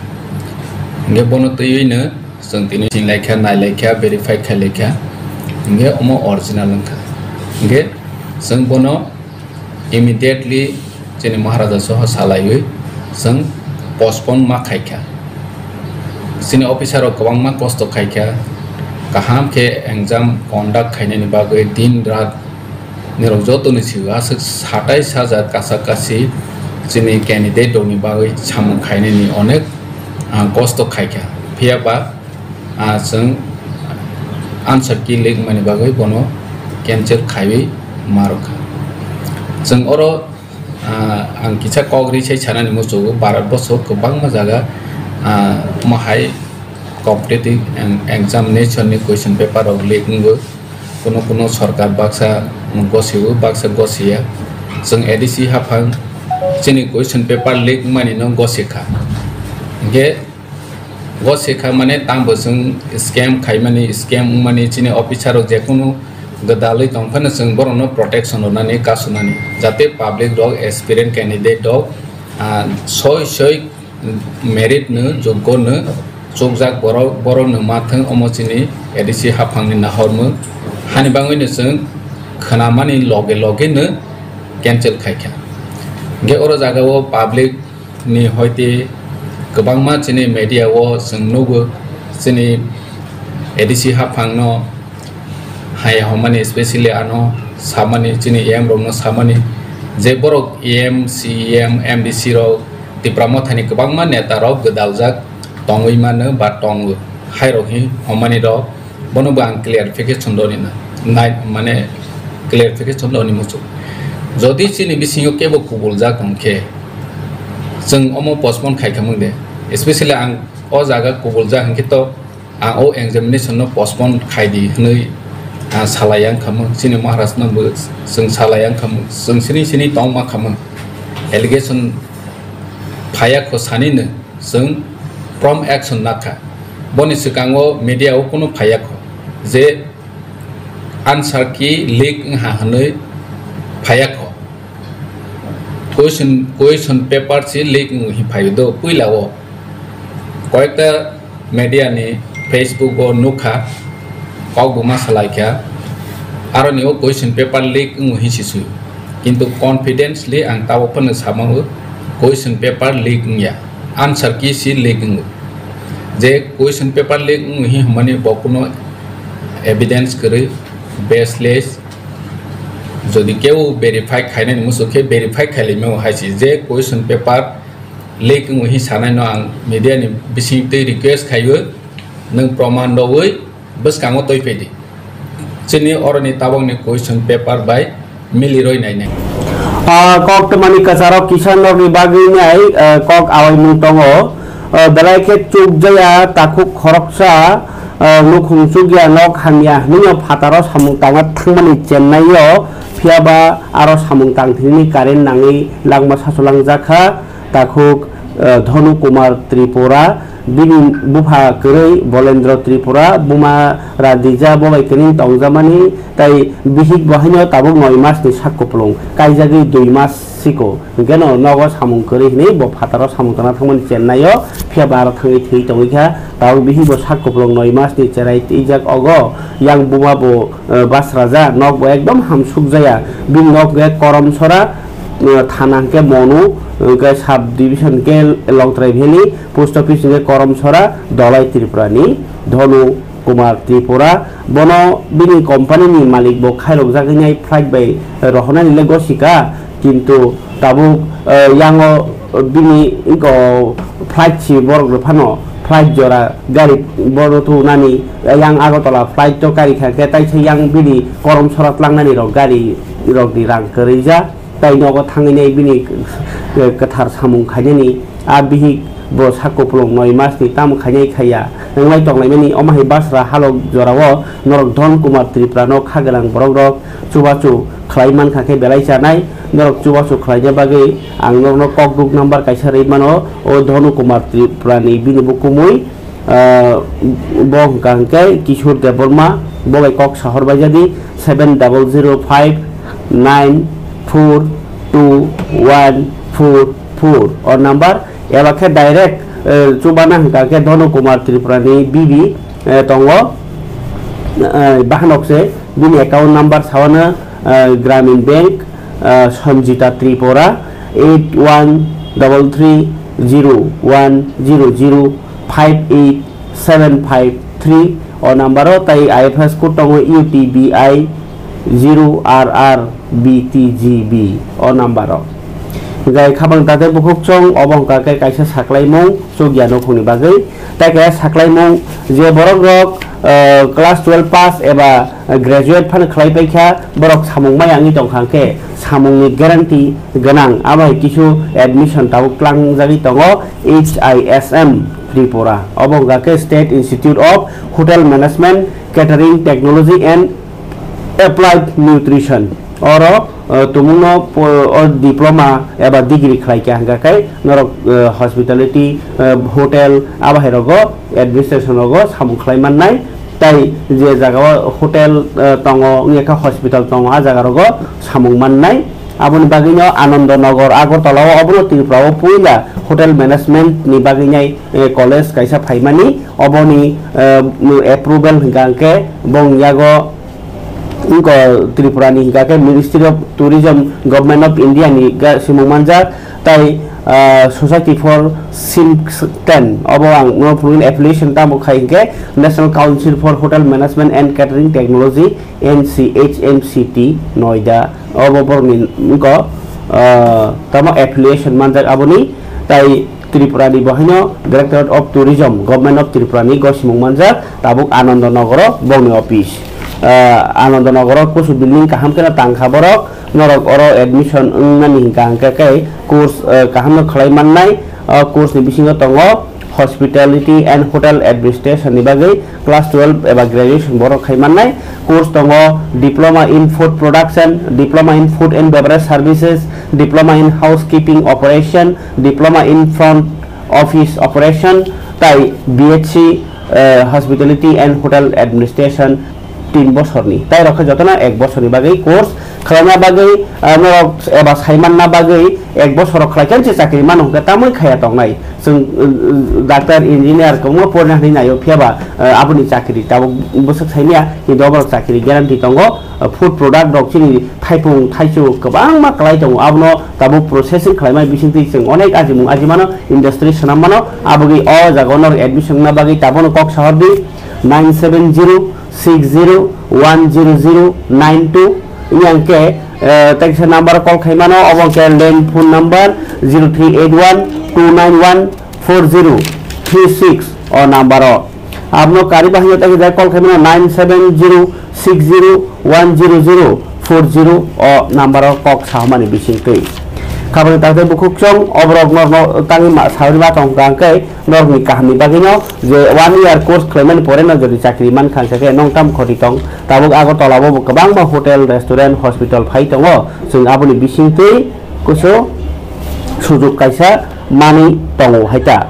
Hingke bono twiwi no chwng tini sinlaikha, nailaikha, verify khailaikha, hingke omo original wngkha. Hingke chwng bono immediately chini Maharaja soho salaiwi chwng postpone ma khaikha. Chini officer rok kwbangma kosto khaikha, kaham khe exam conduct khainani bagwi din rat nirok jotoni sio aswk satais hajar kasa kasi chini candidate rokni bagwi samung khainani onek, ah, kosto khaikha. Phiya ba ah, chwng answer key leak mani bagwi bono cancel khaiwi ma rwkha. Chwng oro, ah, ang kisa kok ri sai sanani muchungo, Bharat boso kwbangma jaga, ah, omo hai competitive em-, examination ni question paper rok leak wngo. Kuno kuno sorkar baksa gosio, baksa gosiya. Chwng A D C haphang chini question paper leak wngmani no gosikha. Hinkhe gosikha mane tangbo chwng scam khaimani, scam wngmani chini officer rok jekunu gwdalwi tongphano chwng borokno protection rwnani, kasunani, jate public rok, aspirant candidate rok, ah, soi soi merit no, joggo no chukjak borok, borok no ma thwng, omo chini A D C haphangni nahormung. Hani bagwi no chwng khwnamani loge loge no cancel khaikha. Hinkhe oro jaga o public ni hoite kwbangma chini media o chwng nugo, chini A D C haphang no hai hwnmani, specially ano samani, chini E M rokno samani, je borok E M, C E M, M D C rok, Tipra Mothani kwbangma neta rok gwdaljak tongwi mano ba tongo, hai rok hi hwnmani rok, bono bo ang clarification rwni na, nai, mane clarification rwni muchung. Jodi chini bisingo kebo kubuljak hwnkhe, chwng omo postpone khaikha mung de, specially ang o jaga kubuljak hwnkhe to, ang o examination no postpone khai di hwnwi, ah, salai yang khamung, chini Maharaj no bo chwng salai yang khamung, chwng sini sini tong ma khamung, allegation phaya kho sani no chwng prompt action nakha. Boni swkango media o kunu phaya kho je answer key leak wngha hwnwi phaya kho. Question, question paper si leak wngwi phaio do puila o. Koyekta media ni Facebook o nukha, kok bo ma salai kha, aro ni o question paper leak wngwi si sui. Kintu confidently ang tabok phano samao question paper leak wngya, answer key si leak wngo. Je question paper leak wngwi hwnmani bo kuno evidence kwrwi, baseless, jodi keu verify khainani muchuk khe verify khailaimao hai si je question paper leak wngwi hi sanai no ang media ni bising twi request khaio, nwng proman rwui bwskango twi phaidi. Chini oroni tabokni question paper bai miliroi nainai. Ah, kok twmani kwcharo kisan rokni bagwi nai, ah, kok awaimung tongo. Ah, belai khe chukjaya takhuk khoroksa, ah, nukhung chukya nok hamya hwnwi phataro samung tangna thangmani Chennai o, phiya ba aro samung tangthwngni current nangwi langma sachulangjak kha. Takhuk, eh, Dhonu Kumar Tripura, bini bupha kwrwi Bolendra Tripura, buma Radhija bo bai kwrwi tongjamani, tai bihik bo haino tabuk noi mas ni sak kupulung, kaijagwi dui mas siko, hwnkhe no nogo samung kwrwi hwnwi bo phataro samung tangna thangmani Chennai o, phiya ba aro thangwi thwi tongwi kha, tabuk bihik bo sak kupulung noi mas ni cherai twijak ogo, yang buma bo, eh, basraja, nok bo ekdom hamsukjaya, bini nok bo korom sora, eh, thana hwnkhe Monu, hwnkhe sub division hwnkhe Longtrai Valley, post office hwnkhe Koromsora, Dolai Tripura ni Dhonu Kumar Tripura. Bono bini company ni malik bo khairokjagwi nai flight bai rohornani le gosika, kintu tabuk, eh, yango bini iko flight si borok rw phano flight jora gari bono thunani yang Agartala flight to kari kha khe taisa yang bini Koromsora tlangnani rok gari rok ni rang kwrwi ja. Tai nogo thangwi nai bini, eh, kwthar samung khainani a bihik bo sak kupulung noi mas ni tamo khainai khaiya. Wnglai tonglaimani omo hai basra halok jorao norok Dhon Kumar Tripura no kha gwnang borok rok chubachu khlai mankha khe belai chanai. Norok chubachu khlaina bagwi ang norokno kokduk number kaisa rwi mano, o Dhonu Kumar Tripura ni bini bo kumui. Ah, bo hwnkha hwnkhe Kishore Debbarma, bo bai kok sahor bai jadi seven double zero five nine four two one four four o number, eba khe direct, eh, chubana hwnkha khe Dhonu Kumar Tripura ni bibi, eh, tongo, eh, bahanok se bini account number sawano, eh, Gramin Bank, ah, Sanjita Tripura, eight one double three zero one zero zero five eight seven five three o number o, tai I F S code tongo U T B I zero R R B T G B o number o. Gai khabang tate bukhuk chong obo hwnkha khe kaisa saklaimung chukya nukhungni bagwi, tai kaisa saklaimung je borok rok uh, class twelve pass eba graduate phano khlai paikha, borok samung mai wngwi tongkha hwnkhe samungni guarantee gwnang, abo hai kisu admission tabuk tlangjagwi tongo H I S M Tripura. Obo hwnkha khe State Institute of Hotel Management, Catering Technology and Applied Nutrition. Oro, uh, tumungno po-, o diploma eba degree khlai kha hwnkha khe norok, uh, hospitality, uh, hotel, abo hai rogo administration rogo samung khlai mannai. Tai je jaga o hotel, uh, tongo, wngya khe hospital tongo, a jaga rogo samung mannai. Aboni bagwino Ananda Nagar, Agartala o obono Tripura o puila hotel management ni bagwi nai, eh, college kaisa phaimani, oboni, eh, approval hwnkha hwnkhe bong yago wngkha Tripura ni hwnkha khe Ministry of Tourism, Government of India ni ga-, simung manjak, tai, ah, Society for Simstan, obo ang no phunukni affiliation tamo khai hwnkhe National Council for Hotel Management and Catering Technology, N C H M C T, Noida, obo borokni wngkha, ah, tamo affiliation manjak aboni, tai Tripura ni bo haino Directorate of Tourism, Government of Tripura ni gosimung manjak, tabuk Ananda Nagar o bongni office. Ah, Ananda Nagar o kusu building kaham kheno tangkha borok, norok oro admission wngnani hwnkha hwnkhe khe course, ah, kaham no khlai mannai. Ah, course ni bisingo tongo Hospitality and Hotel Administration ni bagwi class twelve eba graduation borok khai mannai. Course tongo Diploma in Food Production, Diploma in Food and Beverage Services, Diploma in Housekeeping Operation, Diploma in Front Office Operation, tai B H C, eh, Hospitality and Hotel Administration tin bosorni. Tai rok khe jotono ek bosorni bagwi course khlaina bagwi, eh, norok eba saimanna bagwi ek bosoro khlai khe se chakri mano hwnkhe tamoni khaya tongnai. Chwng, eh, doctor, engineer kwbangma porina hinwi naio, phiya ba, eh, aboni chakri tabuk bwswk saimanya, kintu oborok chakri guarantee tongo. Eh, food product rok chini thaipung, thaichuk kwbangma kwlai tongo, abono tabuk processing khlaimani bisingtwi chwng onek ajimung ajimano, industry swnam mano. Aboni o jaga o norok admission wngna bagwi tabukno kok sahordi, nine seven zero six zero one zero zero nine two. Wngya hwnkhe, eh, tei kisa number o call khai mano, obo hwnkhe land phone number zero three eight one two nine one four zero three six o number o. Abno kari bahai tei kisa call khai mano nine seven zero six zero one zero zero four zero o number o kok sahomani bisingtwi. Khabangni takhtai bukhuk chwng oborok norno tangwi ma-, sawi ma tong hwnkhe norokni kahamni bagwino je one year course khlaimani pore no jodi chakri mankha hwnkhe nong tam khoti tong. Tabuk Agartala o bo kwbangma hotel, restaurant, hospital phai tongo. Chwng aboni bisingtwi kusu sujuk kaisa manwi tongo hai ta.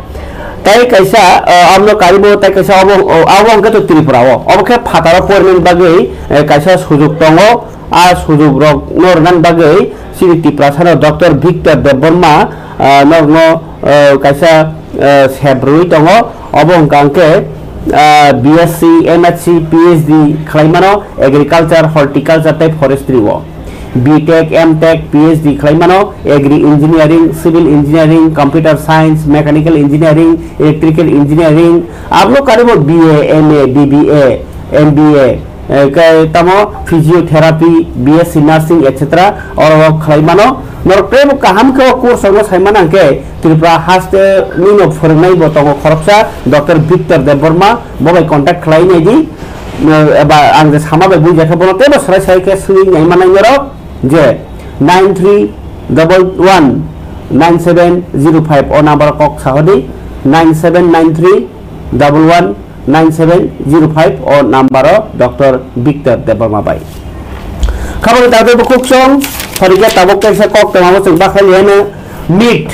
Tai kaisa, o, abono karibo tai kaisa obo, o, abo hwnkhe to Tripura o. Obo khe phataro porinani bagwi, eh, kaisa sujuk tongo. A sujuk rok no rwnani bagwi chini Tiprasa no Doctor Victor Debbarma, ah, norokno, ah, kaisa, ah, sep rwui tongo. Obo hwnkha hwnkhe, ah, B S C, M S C, P H D khlai mano Agriculture, Horticulture tei Forestry o. B Tech, M Tech, P H D khlai mano Agri Engineering, Civil Engineering, Computer Science, Mechanical Engineering, Electrical Engineering. Ablo karibo B A, M A, B B A, M B A, eh, khe tamo physiotherapy, B S C nursing, et cetera oro khlai mano. Norok teibo kaham khe o course rokno sai mano hwnkhe Tripura haste nino phwrwngnai bo tongo khoroksa Doctor Victor Debbarma, bo bai contact khlai nai di. Eh, eba ang je sama bai buija khe bono teibo swrai sai khe swngwi nai manai norok je nine three double one nine seven zero five o number o kok sahodi, nine seven nine three double one nine seven zero five o number o Doctor Victor Debbarma bai. Khabangni tagwi bukhuk chwng, phorikya tabuk kaisa kok tongmano chwng bakhai liyano NEET,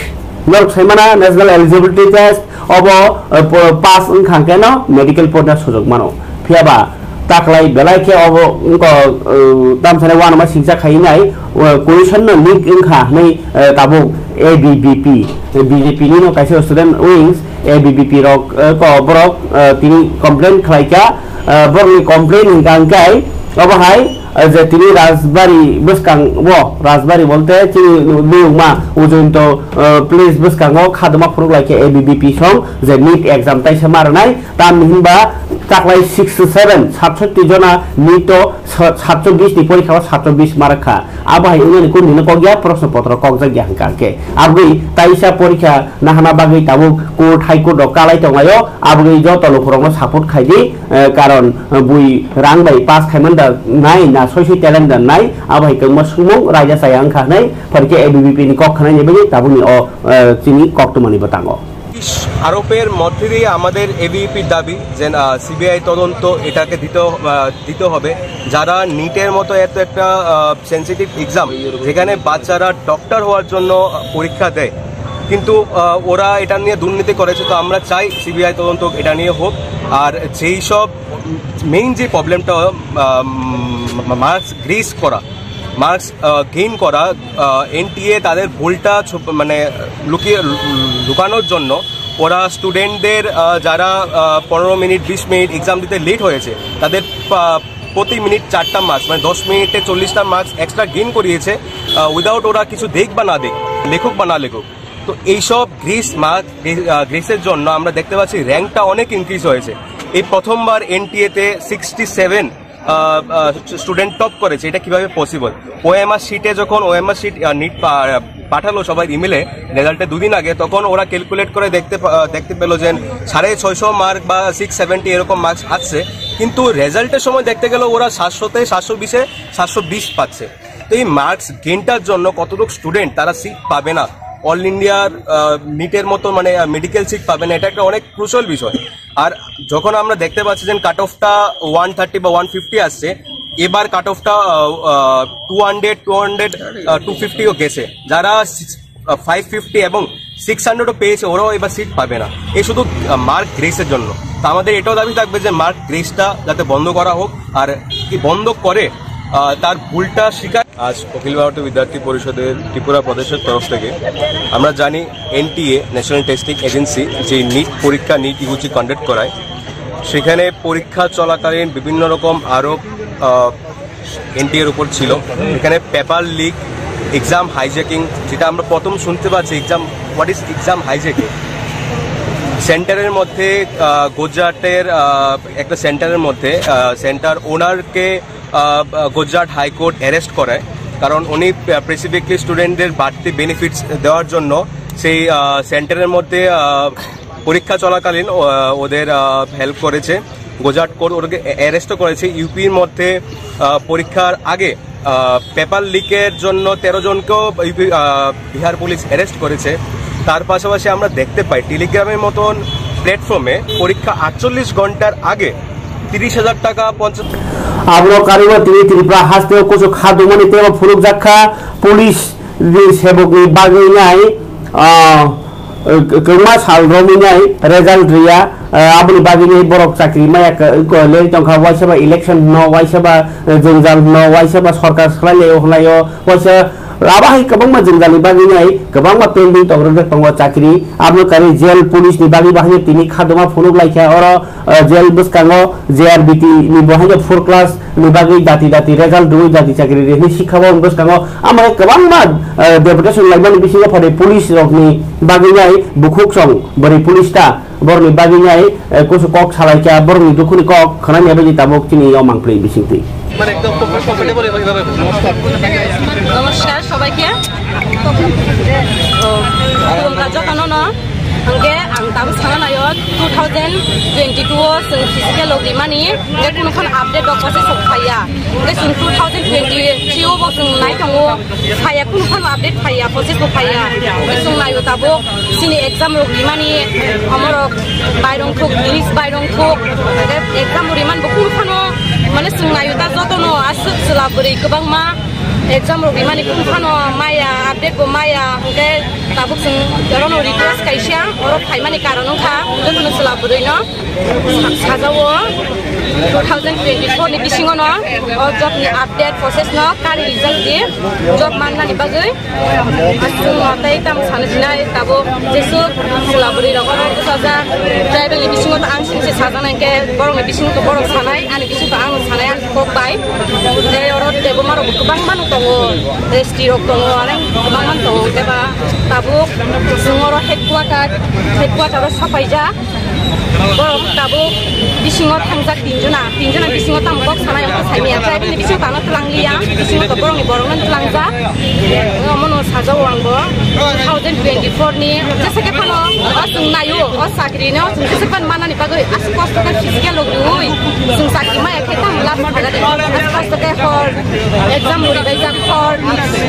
norok saimana National Eligibility Test, obo, eh, po-, pass wngkha hwnkhe no medical porina sujok mano. Phiya ba taklai belai khe obo wngkha, eh, tamsani uanama singcha khainai, eh, question no leak wngkha hwnwi, eh, tabuk A B V P, eh, B J P nino kaisa student wings, A B V P rok, eh, ko borok, eh, tini complain khlai kha, eh, borokni complain hwnkha hwnkhe obo hai, eh, je tini Rajbari bwskango, Rajbari bolte chini nukma Ujunto, eh, place bwskango khadoma phuruk lai khe A B V P song je NEET exam taisa ma rwnai, tamni hinba Taklai sixty seven, satsoti jona nito sa-, satso bis ni porikha o satso bis markha. Abo hai wngmani kundino kok ya, proshno potro kokjak ya hwnkha khe. Aboni taisa porikha nahana bagwi tabuk court, high court rok kalai tonglaio. Aboni joto lukurokno support khai di, eh, karon, eh, bui rang bai pass khaiman da nai, na soi soi talent da nai. Abo hai kwbangma sumung raida chaya wngkha hwnwi, phai khe A B V P ni kok khnaini bagwi tabukni o, eh, chini koktwmani bo tango. আরোপের মধ্যে দিয়ে আমাদের এবিভিপির দাবি যে সিবিআই তদন্ত এটাকে দিতে আহ, দিতে হবে। যারা নিটের মতো এত একটা সেন্সিটিভ এক্সাম, যেখানে বাচ্চারা ডক্টর হওয়ার জন্য পরীক্ষা দেয়, কিন্তু আহ, ওরা এটা নিয়ে দুর্নীতি করেছে। তো আমরা চাই সিবিআই তদন্ত এটা নিয়ে হোক। আর যেই সব মেইন যে প্রবলেমটা, মার্কস গ্রেস করা, মার্কস গেইন করা, এনটিএ তাদের ভুলটা ছুপ- মানে লুকিয়ে, লুকানোর জন্য ওরা স্টুডেন্টদের, আহ, যারা আহ, পনেরো মিনিট, বিশ মিনিট এক্সাম দিতে লেট হয়েছে, তাদের আহ, প্রতি মিনিট চারটা মার্কস, মানে দশ মিনিটে চল্লিশটা মার্কস এক্সট্রা গেইন করিয়েছে, উইদাউট ওরা কিছু দেখ বা না দেখ, লেখক বা না লেখক। তো এইসব গ্রেস মার্ক, গ্রেসের জন্য আমরা দেখতে পাচ্ছি র্যাঙ্কটা অনেক ইনক্রিজ হয়েছে। এই প্রথমবার এনটিএ তে সিক্সটি সেভেন স্টুডেন্ট টপ করেছে। এটা কিভাবে পসিবল? ওএমআর শিটে যখন ওএমআর শিট নিট পাঠালো সবাই ইমেলে, রেজাল্টে দুদিন আগে, তখন ওরা ক্যালকুলেট করে দেখতে পা- আহ, দেখতে পেলো যে সাড়ে ছয়শো মার্ক বা সিক্স সেভেন্টি এরকম মার্কস আসছে, কিন্তু রেজাল্টের সময় দেখতে গেল ওরা সাতশোতে সাতশো বিশে সাতশো বিশ পাচ্ছে। তো এই মার্কস গেইনটার জন্য কতটুকু স্টুডেন্ট তারা সিট পাবে না, অল ইন্ডিয়ার নিটের মতো মানে মেডিকেল সিট পাবে না, এটা একটা অনেক ক্রুশাল বিষয়। আর যখন আমরা দেখতে পাচ্ছি যে কাট অফটা ওয়ান থার্টি বা ওয়ান ফিফটি আসছে, এবার কাট অফটা two hundred, two hundred, two ফিফটিও গেছে। যারা ফাইভ ফিফটি এবং সিক্স হান্ড্রেডও পেয়েছে, ওরাও এবার সিট পাবে না। এই শুধু মার্ক গ্রেসের জন্য। তো আমাদের এটাও দাবি থাকবে যে মার্ক গ্রেসটা যাতে বন্ধ করা হোক, আর কি বন্ধ করে আহ, তার ভুলটা স্বীকার। আজ অখিল ভারতীয় বিদ্যার্থী পরিষদের ত্রিপুরা প্রদেশের তরফ থেকে আমরা জানি এনটিএ, ন্যাশনাল টেস্টিং এজেন্সি, যে নিট পরীক্ষা, নিট ইউজি কন্ডাক্ট করায়, সেখানে পরীক্ষা চলাকালীন বিভিন্ন রকম আরোপ এনটিএর উপর ছিল। এখানে পেপার লিক, এক্সাম হাইজ্যাকিং, যেটা আমরা প্রথম শুনতে পাচ্ছি, exam, what is exam hijacking? সেন্টারের মধ্যে আহ, গুজরাটের আহ, একটা সেন্টারের মধ্যে সেন্টার ওনারকে গুজরাট হাইকোর্ট অ্যারেস্ট করে, কারণ উনি স্পেসিফিকলি স্টুডেন্টদের বাড়তি বেনিফিটস দেওয়ার জন্য সেই সেন্টারের মধ্যে আহ, পরীক্ষা চলাকালীন আহ, ওদের হেল্প করেছে। গুজরাট কোর্ট ওদেরকে অ্যারেস্টও করেছে। ইউপির মধ্যে আহ, পরীক্ষার আগে পেপার লিকের জন্য তেরো জনকেও ইউপি, আহ, বিহার পুলিশ অ্যারেস্ট করেছে। তার পাশাপাশি আমরা দেখতে পাই টেলিগ্রামের মতন প্ল্যাটফর্মে পরীক্ষা আটচল্লিশ ঘন্টার আগে তিরিশ হাজার টাকা পঞ্চাশ Abono karwi tini Tripura hasteo kuchuk kha dumani teibo phunukjak kha police ni sebokni bagwi nai, ah, kwbangma sal romwi nai result riya, ah, aboni bagwi nai borok chakri maya kwlai tongkha, waisa ba election hwno, waisa ba jwngjal hwno, waisa ba sorkar swlailaio hwnaio, waisa abo hai kwbangma jwngjalni bagwi nai kwbangma pending tongrok tongo chakri. Aboni karwi jail police ni bagwi bo haino tini khaduma phunuk laikha oro, ah, jail bwskango J R B T ni bo haino four class ni bagwi dati dati result rwui dati chakri rwi hwnwi sikha bo bwskango. Amo hai kwbangma, ah, deputation laimani bisingo phari police rokni bagwi nai bukhuk song bwrwi police ta. Borokni bagwi nai, eh, kusu kok salai kha, borokni dukhuni kok khwnani bagwi tabuk chini o mangpli bisingtwi. নমস্কার সবাইকে। তো, খুলুমকরা যতননো। Hwnkhe ang tabuk sana naio, two thousand twenty-two o chwng physical rok rimani, hwnkhe kunu phano update rok bose sok phaiya. Hwnkhe chwng two thousand twenty-three o bo chwng nai tongo. Phaiya, kunu phano update phaiya, process bo phaiya. Chwng naio tabuk chini exam rok rimani, omorok bairong thuk, list bairong thuk, exam bo rimani bo kunu phano, mane chwng naio ta jotono aswk chwla bwrwi kwbangma exam rok rimani kunu phano maya, update bo maya, hwnkhe tabuk chwng orono request kaisa, oro phaimani karon wngkha jotono chwla bwrwino. Sa-, sajao two thousand twenty-four ni bisingo no o job ni update process no kari rijak di, job mannani bagwi. Aswk no tei tamo sana sinai tabo jesuk chwla bwrwi rok oro bwsajak tribal ni bisingo to ang singse sajak nai khe borok ni bisingo to borok sanai, ani bisingo to ang sanai, ani kok bai. Tei oro tebo marok bo kwbangma no tongo, S T rok tongo, ani kwbangma no tongo, tei ba tabuk chwng oro headquarter, headquarter o sapaijak. Borok tabuk bisingo thangjak tinjona, tinjona bisingo tamo kok sanai wngkha saimanya, tei bini bisingo tangna twlangliya, bisingo to borokni borokno twlangjak. Omono sajao ang bo two thousand twenty-four ni jesa khe phano o chwng naio, o chakri no chwng jesa phano manani bagwi aswk kosto khe physical rok riui chwng chakri maya khe tamo lab phagari aswk kosto khe hor exam muri bai jak hor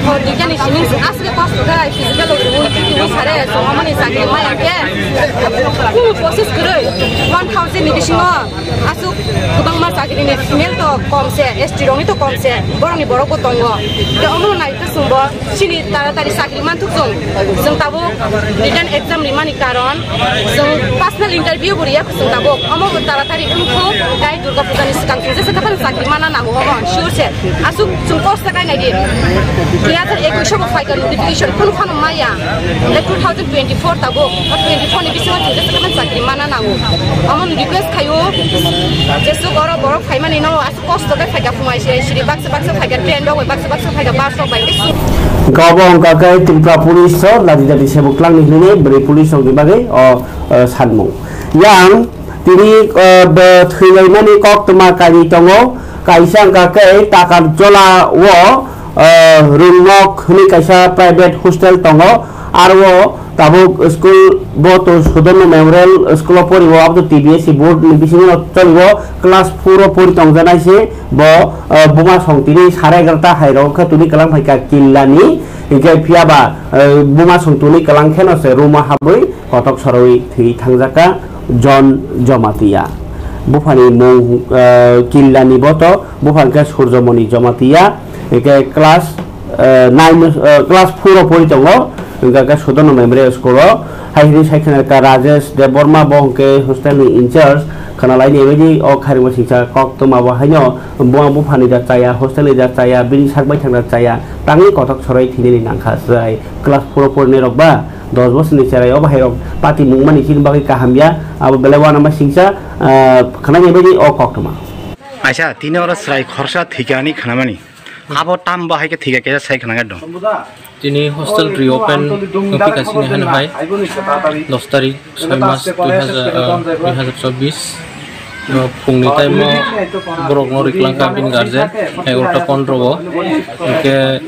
hor duitani simi chwng aswk kosto khe physical rok riui twiwi sare chwng omoni chakri maya khe kunu process kwrwi one thousand ni bisingo aswk kwbangma chakri ni female to kom se, S T rok ni to kom se, borok ni borok bo tongo. Tei omono nai khe chwng bo chini taratari chakri manthuk chwng. Chwng tabuk written exam rimani karon chwng personal interview bo riya chwng tabuk. Omo bo taratari wngkhu tei Durga Puja ni swkang chwng jesa khe phano chakri mana nango omo sure se. Aswk chwng kosto khe nai di. Dui hazar ekush o bo phaikha notification phano phano maya. Tei two thousand twenty-four tabuk, o twenty-four ni bisingo chwng jesa khe phano chakri mana nango. Omo ni request khaio jesuk oro borok phaimani no. Kosto khe phaikha phungai se siri baksa baksa phaikha train rok bai baksa baksa phaikha bus rok bai. Gabo wngkha khe Tripura police o ladi dadi sebuk twlangni hwnwi bwrwi police rokni bagwi o, o, sanmung. Yang tini, o, bo thwilaimani koktwma kainwi tongo, kaisa wngkha khe Takarjola o, o, Rungmok hwnwi kaisa private hostel tongo, aro o Tabuk school bo to Sudarno Memorial School o pori o, abo to T B S E board ni bisingo choli o, class four o pori tong janai se bo, ah, buma song tini sare egarota hai rok khe tuni kwlang phai kha killa ni, hinkhe phiya ba, ah, buma song tuni kwlang khe no se room o habwi kotok sorowi thwi thang jak kha John Jamatia. Buphani mung, ah, killa ni bo to, bupha hinkhe Surjomoni Jamatia, hinkhe class eh, nine, eh, class four o pori tongo, hingkha khe Sudarno Memorial School o. Hai hwnwi sai khna kha Rajesh Debbarma, bo hwnkhe hostel ni in charge. Khna lai ni ebaidi o khairokma singcha koktwma bo haino buma buphani da chaya, hostel ni da chaya, bini sak bai thangna chaya, tangwi kothok soroi thwinani nangkha chwrai class four o porinai rok ba dos bosor ni cherai o bahai rok pati mung mani chini bagwi kaham ya, abo belai uanama singcha, eh, khna ni ebaidi o koktwma. Aisa, tini oro chwrai khoroksa thwikha hinwi khnamani. Abo tam bo hai khe thwikha kaisa sai khna khe dong. Tini hostel reopen wngphi kha sini hano hai dos tarik soi mas dui hazar, ah, dui hazar chobbish. Phungni time o borok no riklang kha bini guardian egarota pondro o. Hinkhe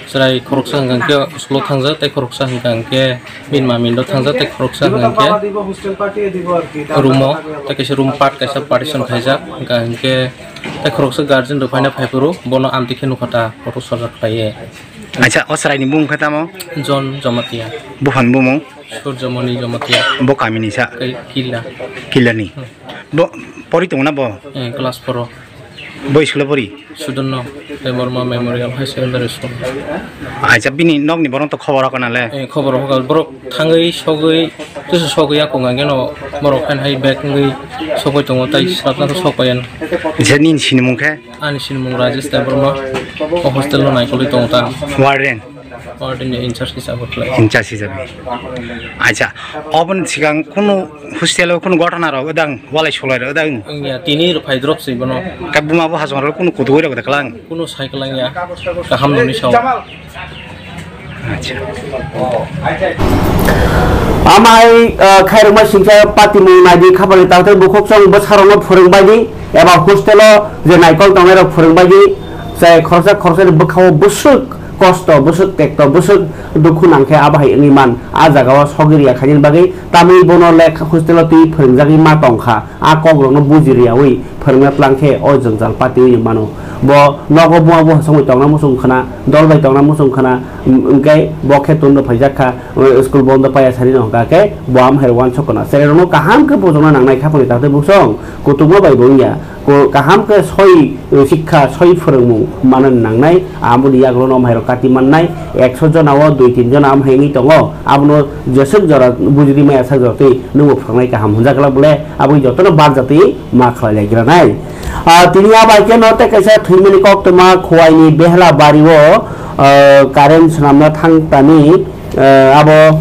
chwrai khoroksa hwnkha khe school o thangjak tei khoroksa hwnkha khe bini mami no thangjak tei khoroksa hwnkha khe room o tei kaisa room part kaisa partition khaijak hwnkha hinkhe tei khoroksa guardian rok phaina phaiphuru bono amtwi khe nukha ta photo sojak khlaiwi. Acha, o chwraini bumung khe tamo? John Jamatia. Buphani bumung? Surjamoni Jamatia. Bo kamini sa? Killa. Killani. Hmm. Bo pori tongo na bo? Eh, class four o. Bo school o pori? Sudarno Debbarma Memorial High Secondary School. Acha, bini nokni borok to khobor hoka na le? Eh, khobor hoka borok thangwi sogwi, tusu sogwi yakung angeno borok phan hai bag wngwi sogwi tongo tai srapna to sokpayan. Je nini sinimung khe? Ani sinimung Rajesh Debbarma, o hostel no naikolwi tongo ta. Warden? Warden ni in charge hisabe khlai. In charge hisabe. Acha, oboni sigang kunu hostel o kunu gotona rok odang, walai solai rok odang? Wngya, tini rok phai drop se bono. Ka buma bo hajong rok kunu kudu rok da klang? Kunu sai klang ya, kaham noni sao. Acha. Amai, ah, khairokma singcha patimung naidi khabani taktwi bukhuk song bwsarokno phwrwngbaidi eba hostel o je naikol tongnai rok phwrwngbaidi, je khoroksa khoroksa ni bwkha o bwswk kosto, bwswk tekto, bwswk dukhu nangkhe abo hai wngwi man, a jaga o sogwi riya khainani bagwi tamwi bono lekha hostel o twi phwrwngjagwi ma tongkha. A kokrokno buji riyaui phwrwngna tlang khe o jwngjal patiui mano. Bo nogo buma buha songwi tongna muchung khna, dol bai tongna muchung khna, hwnkhe bo khe tundro phaijak kha, school bondo paiya sani no hwnkha khe bo amhai uansuk khna. Cherairokno kaham khe bujokna nangnai kha phani taktwi bwsong kutungma bai bo wngya. Ko-, kaham khe soi, eh, sikha, soi phwrwngmung manna nangnai, aboni yagulo no amhairok kati mannai, ekso jona o dui tin jona amhai wngwi tongo, abono jeswk jora bujidi maya sak jora twi nwngbo phwrwngnai kaham hwnjak glak bole, aboni jotono barjak twi ma khlai lai granai. Ah, tini a bai khe no tei kaisa thwimani koktwma Khowai ni Behla bari o, ah, current swnamna thang tani, ah, abo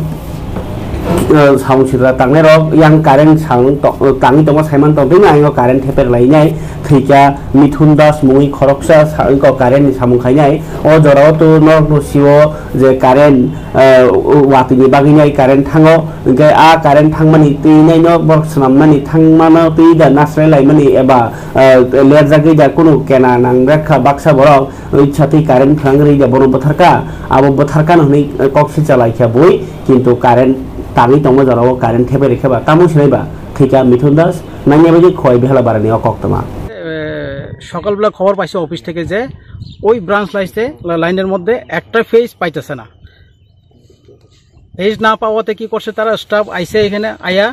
eh, samung sitra tangnai rok yang current samung to-, tangwi tongo saiman tong tini ayang o current theper lainai thwikha Mithun Das mungwi khoroksa sa-, iko current ni samung khainai o jora o to norok no sio je current, eh, watwi ni bagwi nai current thango hwnkhe a current thangmani twi nai no borok swnam mani thangmano twi da nasrai laimani eba, eh, lerjagwi da kunu kena nang rekha baksa borok. Oi chatwi current phrang rwi da bono bwtharkha, abo bwtharkha no hwnwi kok silcha laikha bui, kintu current tangwi tongma jorao current thepai rikha ba, tamo sinai ba, thwikha Mithun Das, nangya bai khoi behala barani o koktwma. এ, সকালবেলা খবর পাইছে অফিস থেকে যে ওই ব্রাঞ্চ লাইনতে, লাইনের মধ্যে একটা ফেজ পাইতেছে না। ফেজ না পাওয়াতে কি করছে, তারা স্টাফ আইছে এখানে, আয়া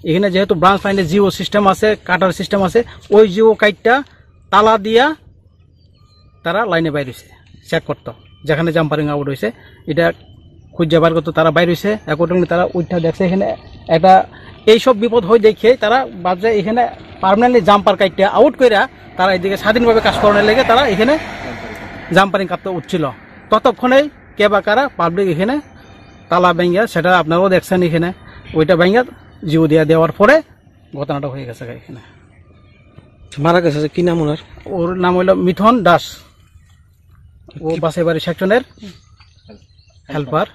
এখানে যেহেতু ব্রাঞ্চ লাইনে জিও সিস্টেম আছে, কাটার সিস্টেম আছে, ওই জিও কাইটটা তালা দিয়া তারা লাইনে বাইর হইছে চেক করতো, যেখানে জাম্পারিং আউট হইছে, এটা খুঁজে বার করতো। তারা বাইর হইছে, অ্যাকর্ডিংলি তারা উঠা দেখছে এখানে একটা এইসব বিপদ হয় দেখে তারা ভাবছে এখানে পার্মানেন্টলি জাম্পার কাটতে আউট কইরা তারা এদিকে স্বাধীনভাবে কাজ করানোর লেগে তারা এখানে জাম্পারিং কাটতে উঠছিল। ততক্ষণেই কে বা কারা পাবলিক এখানে তালা ভেঙে, সেটা আপনারাও দেখছেন এখানে, ওইটা ভেঙে জিও দিয়া দেওয়ার পরে ঘটনাটা হয়ে গেছে এখানে। মারা গেছে যে, কি নাম ওনার? ওর নাম হইলো মিথুন দাস। ও বাসাইবাড়ি সেকশনের হেল্পার।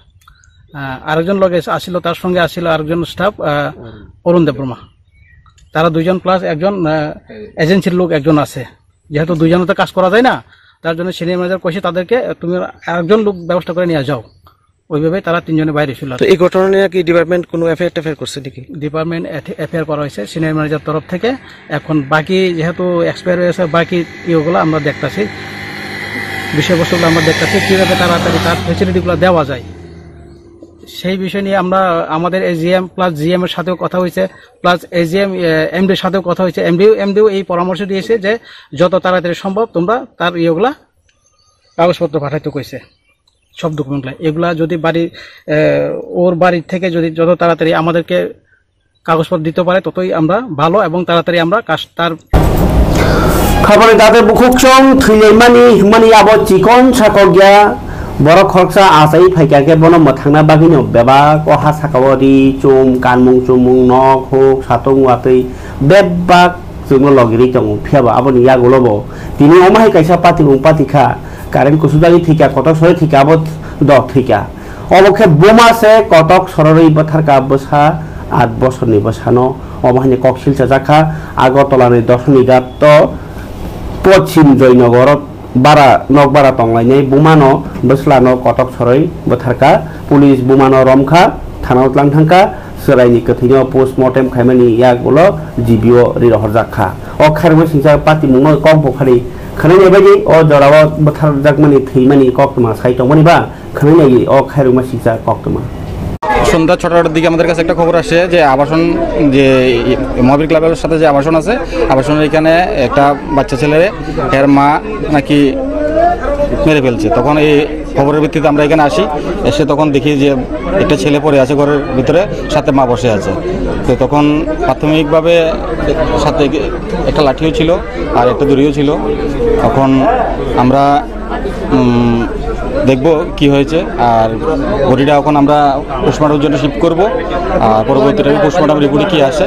আহ, আরেকজন লগে আসিল, তার সঙ্গে আসিল আরেকজন স্টাফ, আহ, অরুণ দেববর্মা। তারা দুইজন প্লাস একজন, আহ, এজেন্সির লোক একজন আছে। যেহেতু দুইজনে তো কাজ করা যায় না, তার জন্য সিনিয়র ম্যানেজার কইছে তাদেরকে, "তুমি আরেকজন লোক ব্যবস্থা করে নিয়ে যাও।" ওইভাবে তারা তিনজনে বাইরে ছিল। তো এই ঘটনা নিয়ে কি ডিপার্টমেন্ট কোনো এফআইআর টেফআইআর করছে নাকি? ডিপার্টমেন্ট এফআইআর করা হয়েছে সিনিয়র ম্যানেজার তরফ থেকে। এখন বাকি যেহেতু এক্সপায়ার হয়েছে, বাকি ইয়েগুলো আমরা দেখতাছি, বিষয়বস্তুগুলো আমরা দেখতাছি, কীভাবে তাড়াতাড়ি তার ফ্যাসিলিটিগুলো দেওয়া যায়, সেই বিষয় নিয়ে আমরা আমাদের এজিএম প্লাস জিএম এর সাথেও কথা হয়েছে, প্লাস এজিএম এমডির সাথেও কথা হয়েছে। এমডিও এমডিও এই পরামর্শ দিয়েছে যে যত তাড়াতাড়ি সম্ভব তোমরা তার ইয়েগুলা কাগজপত্র পাঠাইতে কইছে, সব ডকুমেন্টগুলো। এগুলা যদি বাড়ি, আহ, ওর বাড়ি থেকে যদি যত তাড়াতাড়ি আমাদেরকে কাগজপত্র দিতে পারে, ততই আমরা ভালো এবং তাড়াতাড়ি আমরা কাজ তার Khobor ni date bukhuk chwng thwilaimani hwnmani abo chikon sakokya borok khoroksa achai phaikha khe bono mwthangna bagwino bebak o ha sakao ri chum kanmung chumung nok huk satung watwi bebak chwngno logirwi tongo. Phiya ba aboni yagulo bo tini omo hai kaisa patimung pati kha, current kusujagwi thwikha, kotor sori thwikha, abo dok thwikha. Obo khe buma se kotok sororwi bwtharkha bwsa aat bosorni bwsano. Omo hai kok silchajak kha Agartala ni Dosoni Ghat o Pochim Joynagar bara nok bara tonglainai bumano bwslano kotok soroi bwtharkha. Police bumano romkha, thanao tlang thangkha, chwraini kwthwino post mortem khaimani yagulo G B o ri rohorjak kha. O khairokma singcha patimungno kok buphari khwnainai bagwi o jorao bwtharjakmani thwimani koktwma sai tongmani ba khwnainai o khairokma singcha koktwma. সন্ধ্যা ছটার দিকে আমাদের কাছে একটা খবর আসে যে আবাসন, যে মহাবীর ক্লাবের সাথে যে আবাসন আছে, আবাসনের এখানে একটা বাচ্চা ছেলেরে এর মা নাকি মেরে ফেলছে। তখন এই খবরের ভিত্তিতে আমরা এখানে আসি, এসে তখন দেখি যে একটা ছেলে পড়ে আছে ঘরের ভিতরে, সাথে মা বসে আছে। তো তখন প্রাথমিকভাবে সাথে একটা লাঠিও ছিল আর একটা দড়িও ছিল। তখন আমরা উম, দেখব কি হয়েছে। আর বডিটা এখন আমরা পোস্টমর্টমের জন্য শিফট করব। আর পরবর্তীতে পোস্টমর্টম রিপোর্টে কি আসে,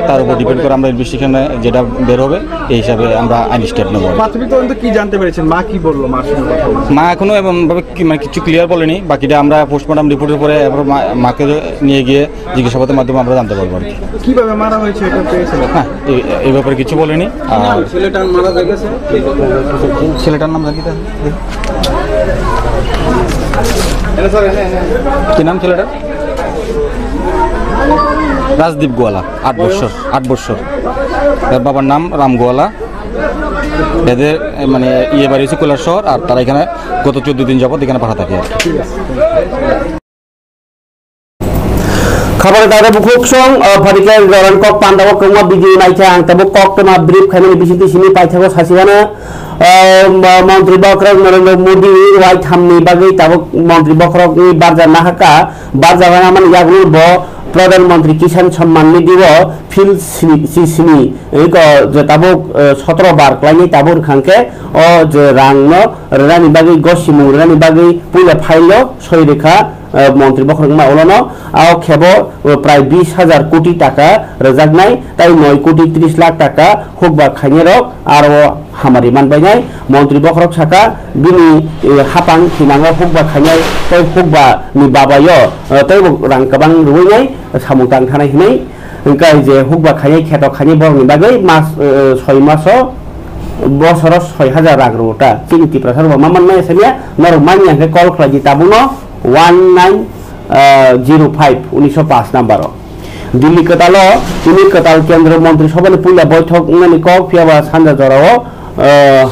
তার উপর ডিপেন্ড করে আমরা ইনভেস্টিগেশনে যেটা বের হবে, এই হিসাবে আমরা আইনি স্টেপ নেব। প্রাথমিক তদন্ত কি জানতে পেরেছেন? মা কি বললো? মার সঙ্গে কথা বলছেন? মা এখনো এমনভাবে কি, মানে, কিছু ক্লিয়ার বলেনি। বাকিটা আমরা পোস্টমর্টম রিপোর্টের পরে এবার মা-, মাকে নিয়ে গিয়ে জিজ্ঞাসাবাদের মাধ্যমে আমরা জানতে পারবো আর কি। কিভাবে মারা হয়েছে এটা পেয়েছেন? হ্যাঁ, এই, এই ব্যাপারে কিছু বলেনি। আর ছেলেটার মারা গেছে? ছেলেটার নাম জানি তো? কি নাম ছেলেটার? রাজদীপ গোয়ালা, আট বছর, আট বছর। তার বাবার নাম রাম গোয়ালা। এদের, এ, মানে, ইয়ে বাড়ি হচ্ছে কৈলাসহর, আর তারা এখানে গত চোদ্দ দিন যাবত এখানে ভাড়া থাকে আর কি। Khobor dare bukhuk song, o, pharikhe goron kok pandao kwbangma video naikha ang, tabuk koktwma brief khaimani bisingtwi simi paithago sasiwano, o, mo-, montri bokhorok Narendra Modi wai thamni bagwi tabuk montri bokhorokni barja nahaka, barja nahakmani yagulo bo Pradhan Mantri Kisan Samman Nidhi o field sini, si sini, eko je tabuk, o, sotoro bar klainai tabuk rwkhang khe o je rangno rwnani bagwi, gosimung rwnani bagwi puila file o soi rwkha. Eh, montri bokhorok wngma ulono, ah, o khebo, eh, prai bis hajar koti taka rwjaknai, tai noi koti tris lakh taka hukba khainairok aro hamari manbainai. Montri bokhorok saka, bini, eh, hapang thinango hukba khainai, tei hukba ni babaio, eh, teibo rang kwbang rwinai samung tang thanai hinwi. Hwnkhe je hukba khainai, kheto khainai borokni bagwi mas, eh, soi maso bosoro soi hajar rang rwo ta. Chini Tiprasa rok ma manmaya samiya, norok manya hwnkhe call khlai di tabukno one nine zero five, unisho paanch number o. Delhi kwtalo tini kwtal kendro montri sabhani puila boithok wngnani kok, phiya ba sanja jorao, eh,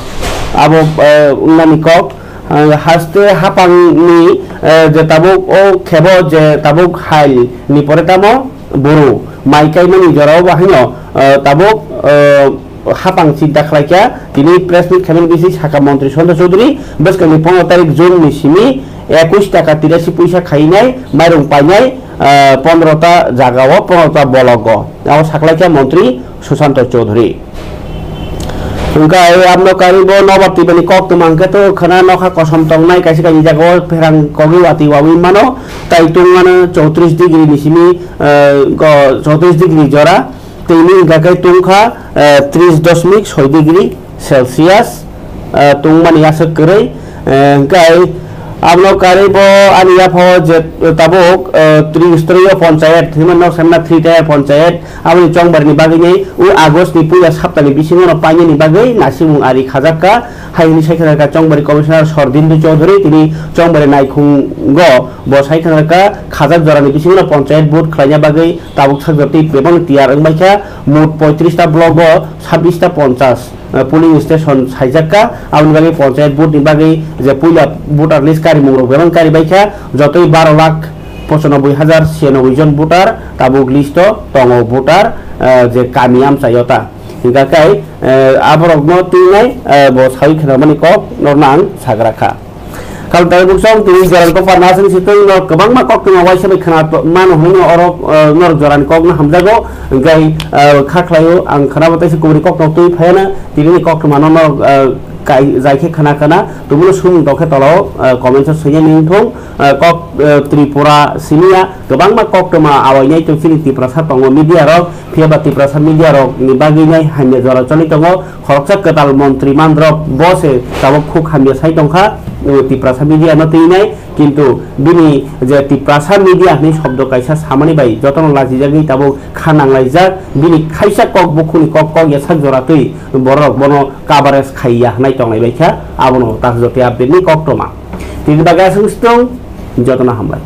abo, eh, wngnani kok, eh, haste hapangni, eh, je tabuk o khebo je tabuk hail ni pore tamo boro mai kaimani jorao bahaino, eh, tabuk, eh, hapang chinta khlaikha. Tini press meet khaimani bising saka montri Sanjay Chaudhary, bwskangni pondro tarik June ni simi ekush taka tirashi puisa khainai, mairung painai, ah, pondro ta jagao, pondro ta bologo. Abo saklaikha montri Sushanta Chaudhary. Hwnkhe abno karibo nobar twibani kok twma hwnkhe to khwna nokha kosom tongnai, kaisa kaisa jagao pherang kogwi watwi wawi mano, tai tungmano chowtrish degree ni simi, ah, go chowtrish degree jora. Tini hwnkha khe tungkha, eh, tris dosmik soi degree Celsius, eh, tungmani aswk kwrwi. Eh, hwnkhe abono karwi bo ani yaphao je tabuk, eh, Tristri o ponchayet, hinmano sanna three tier ponchayet, aboni chongbarni bagwini o August ni puila saptani bisingo no painani bagwi nasimung ari khajakka. Hai hwnwi sai kha chongbari commissioner Sordindu Chaudhary, tini chongbari naikhungo bo sai kha khajak jorani bisingo no ponchayet vote khlaina bagwi tabuk sakjak tei bebakno tiyar wng bai kha. Mot poitris ta block o sabbish ta ponchas, eh, polling station saijak kha. Aboni bagwi ponchayat vote ni bagwi je puila voter list karimungrok bebak karibai kha, jotoi baro lakh pochanoboi hajar chiyanoboi jon voter tabuk list o tongo voter, eh, je kami amchaio ta. Hingkha khe, eh, aborokno twinai, eh, bo sawi khnamani kok norno ang sagra kha. Kal tai buksong tini jorani kok parna aswk si twi no kwbangma kok tongma waisa bai khna mano hwnwi no oro, eh, norok jorani kok no hamjago. Hwnkhe, eh, kha khlaio ang khna bo taisa kubuni kok no twi phaiana tini ni kok tongma no norok, eh, kai jai khe khna khna tubunu sumung tong khe tolao, eh, comments o swinai ni wngthung, eh, kok, eh, Tripura simiya kwbangma kok tongma awainai tong chini Tiprasa tongo media rok. Phiya ba Tiprasa media rok ni bagwi nai hamya jora choli tongo. Khoroksa kwtal montri mandrok bo se tabuk khuk hamya sai tongkha, uh, Tiprasa media no twi nai. Kintu bini je Tiprasa media hwnwi shobdo kaisa samani bai jotono lachijagwi tabuk kha nanglaijak. Bini khaisa kok bukhuni kok kok ya sak jora twi borok bono coverage khaiya hwnwi tongnai bai kha. Abono tak jote update ni kok toma. Tini bagwi aswk sitong, jotono hambai.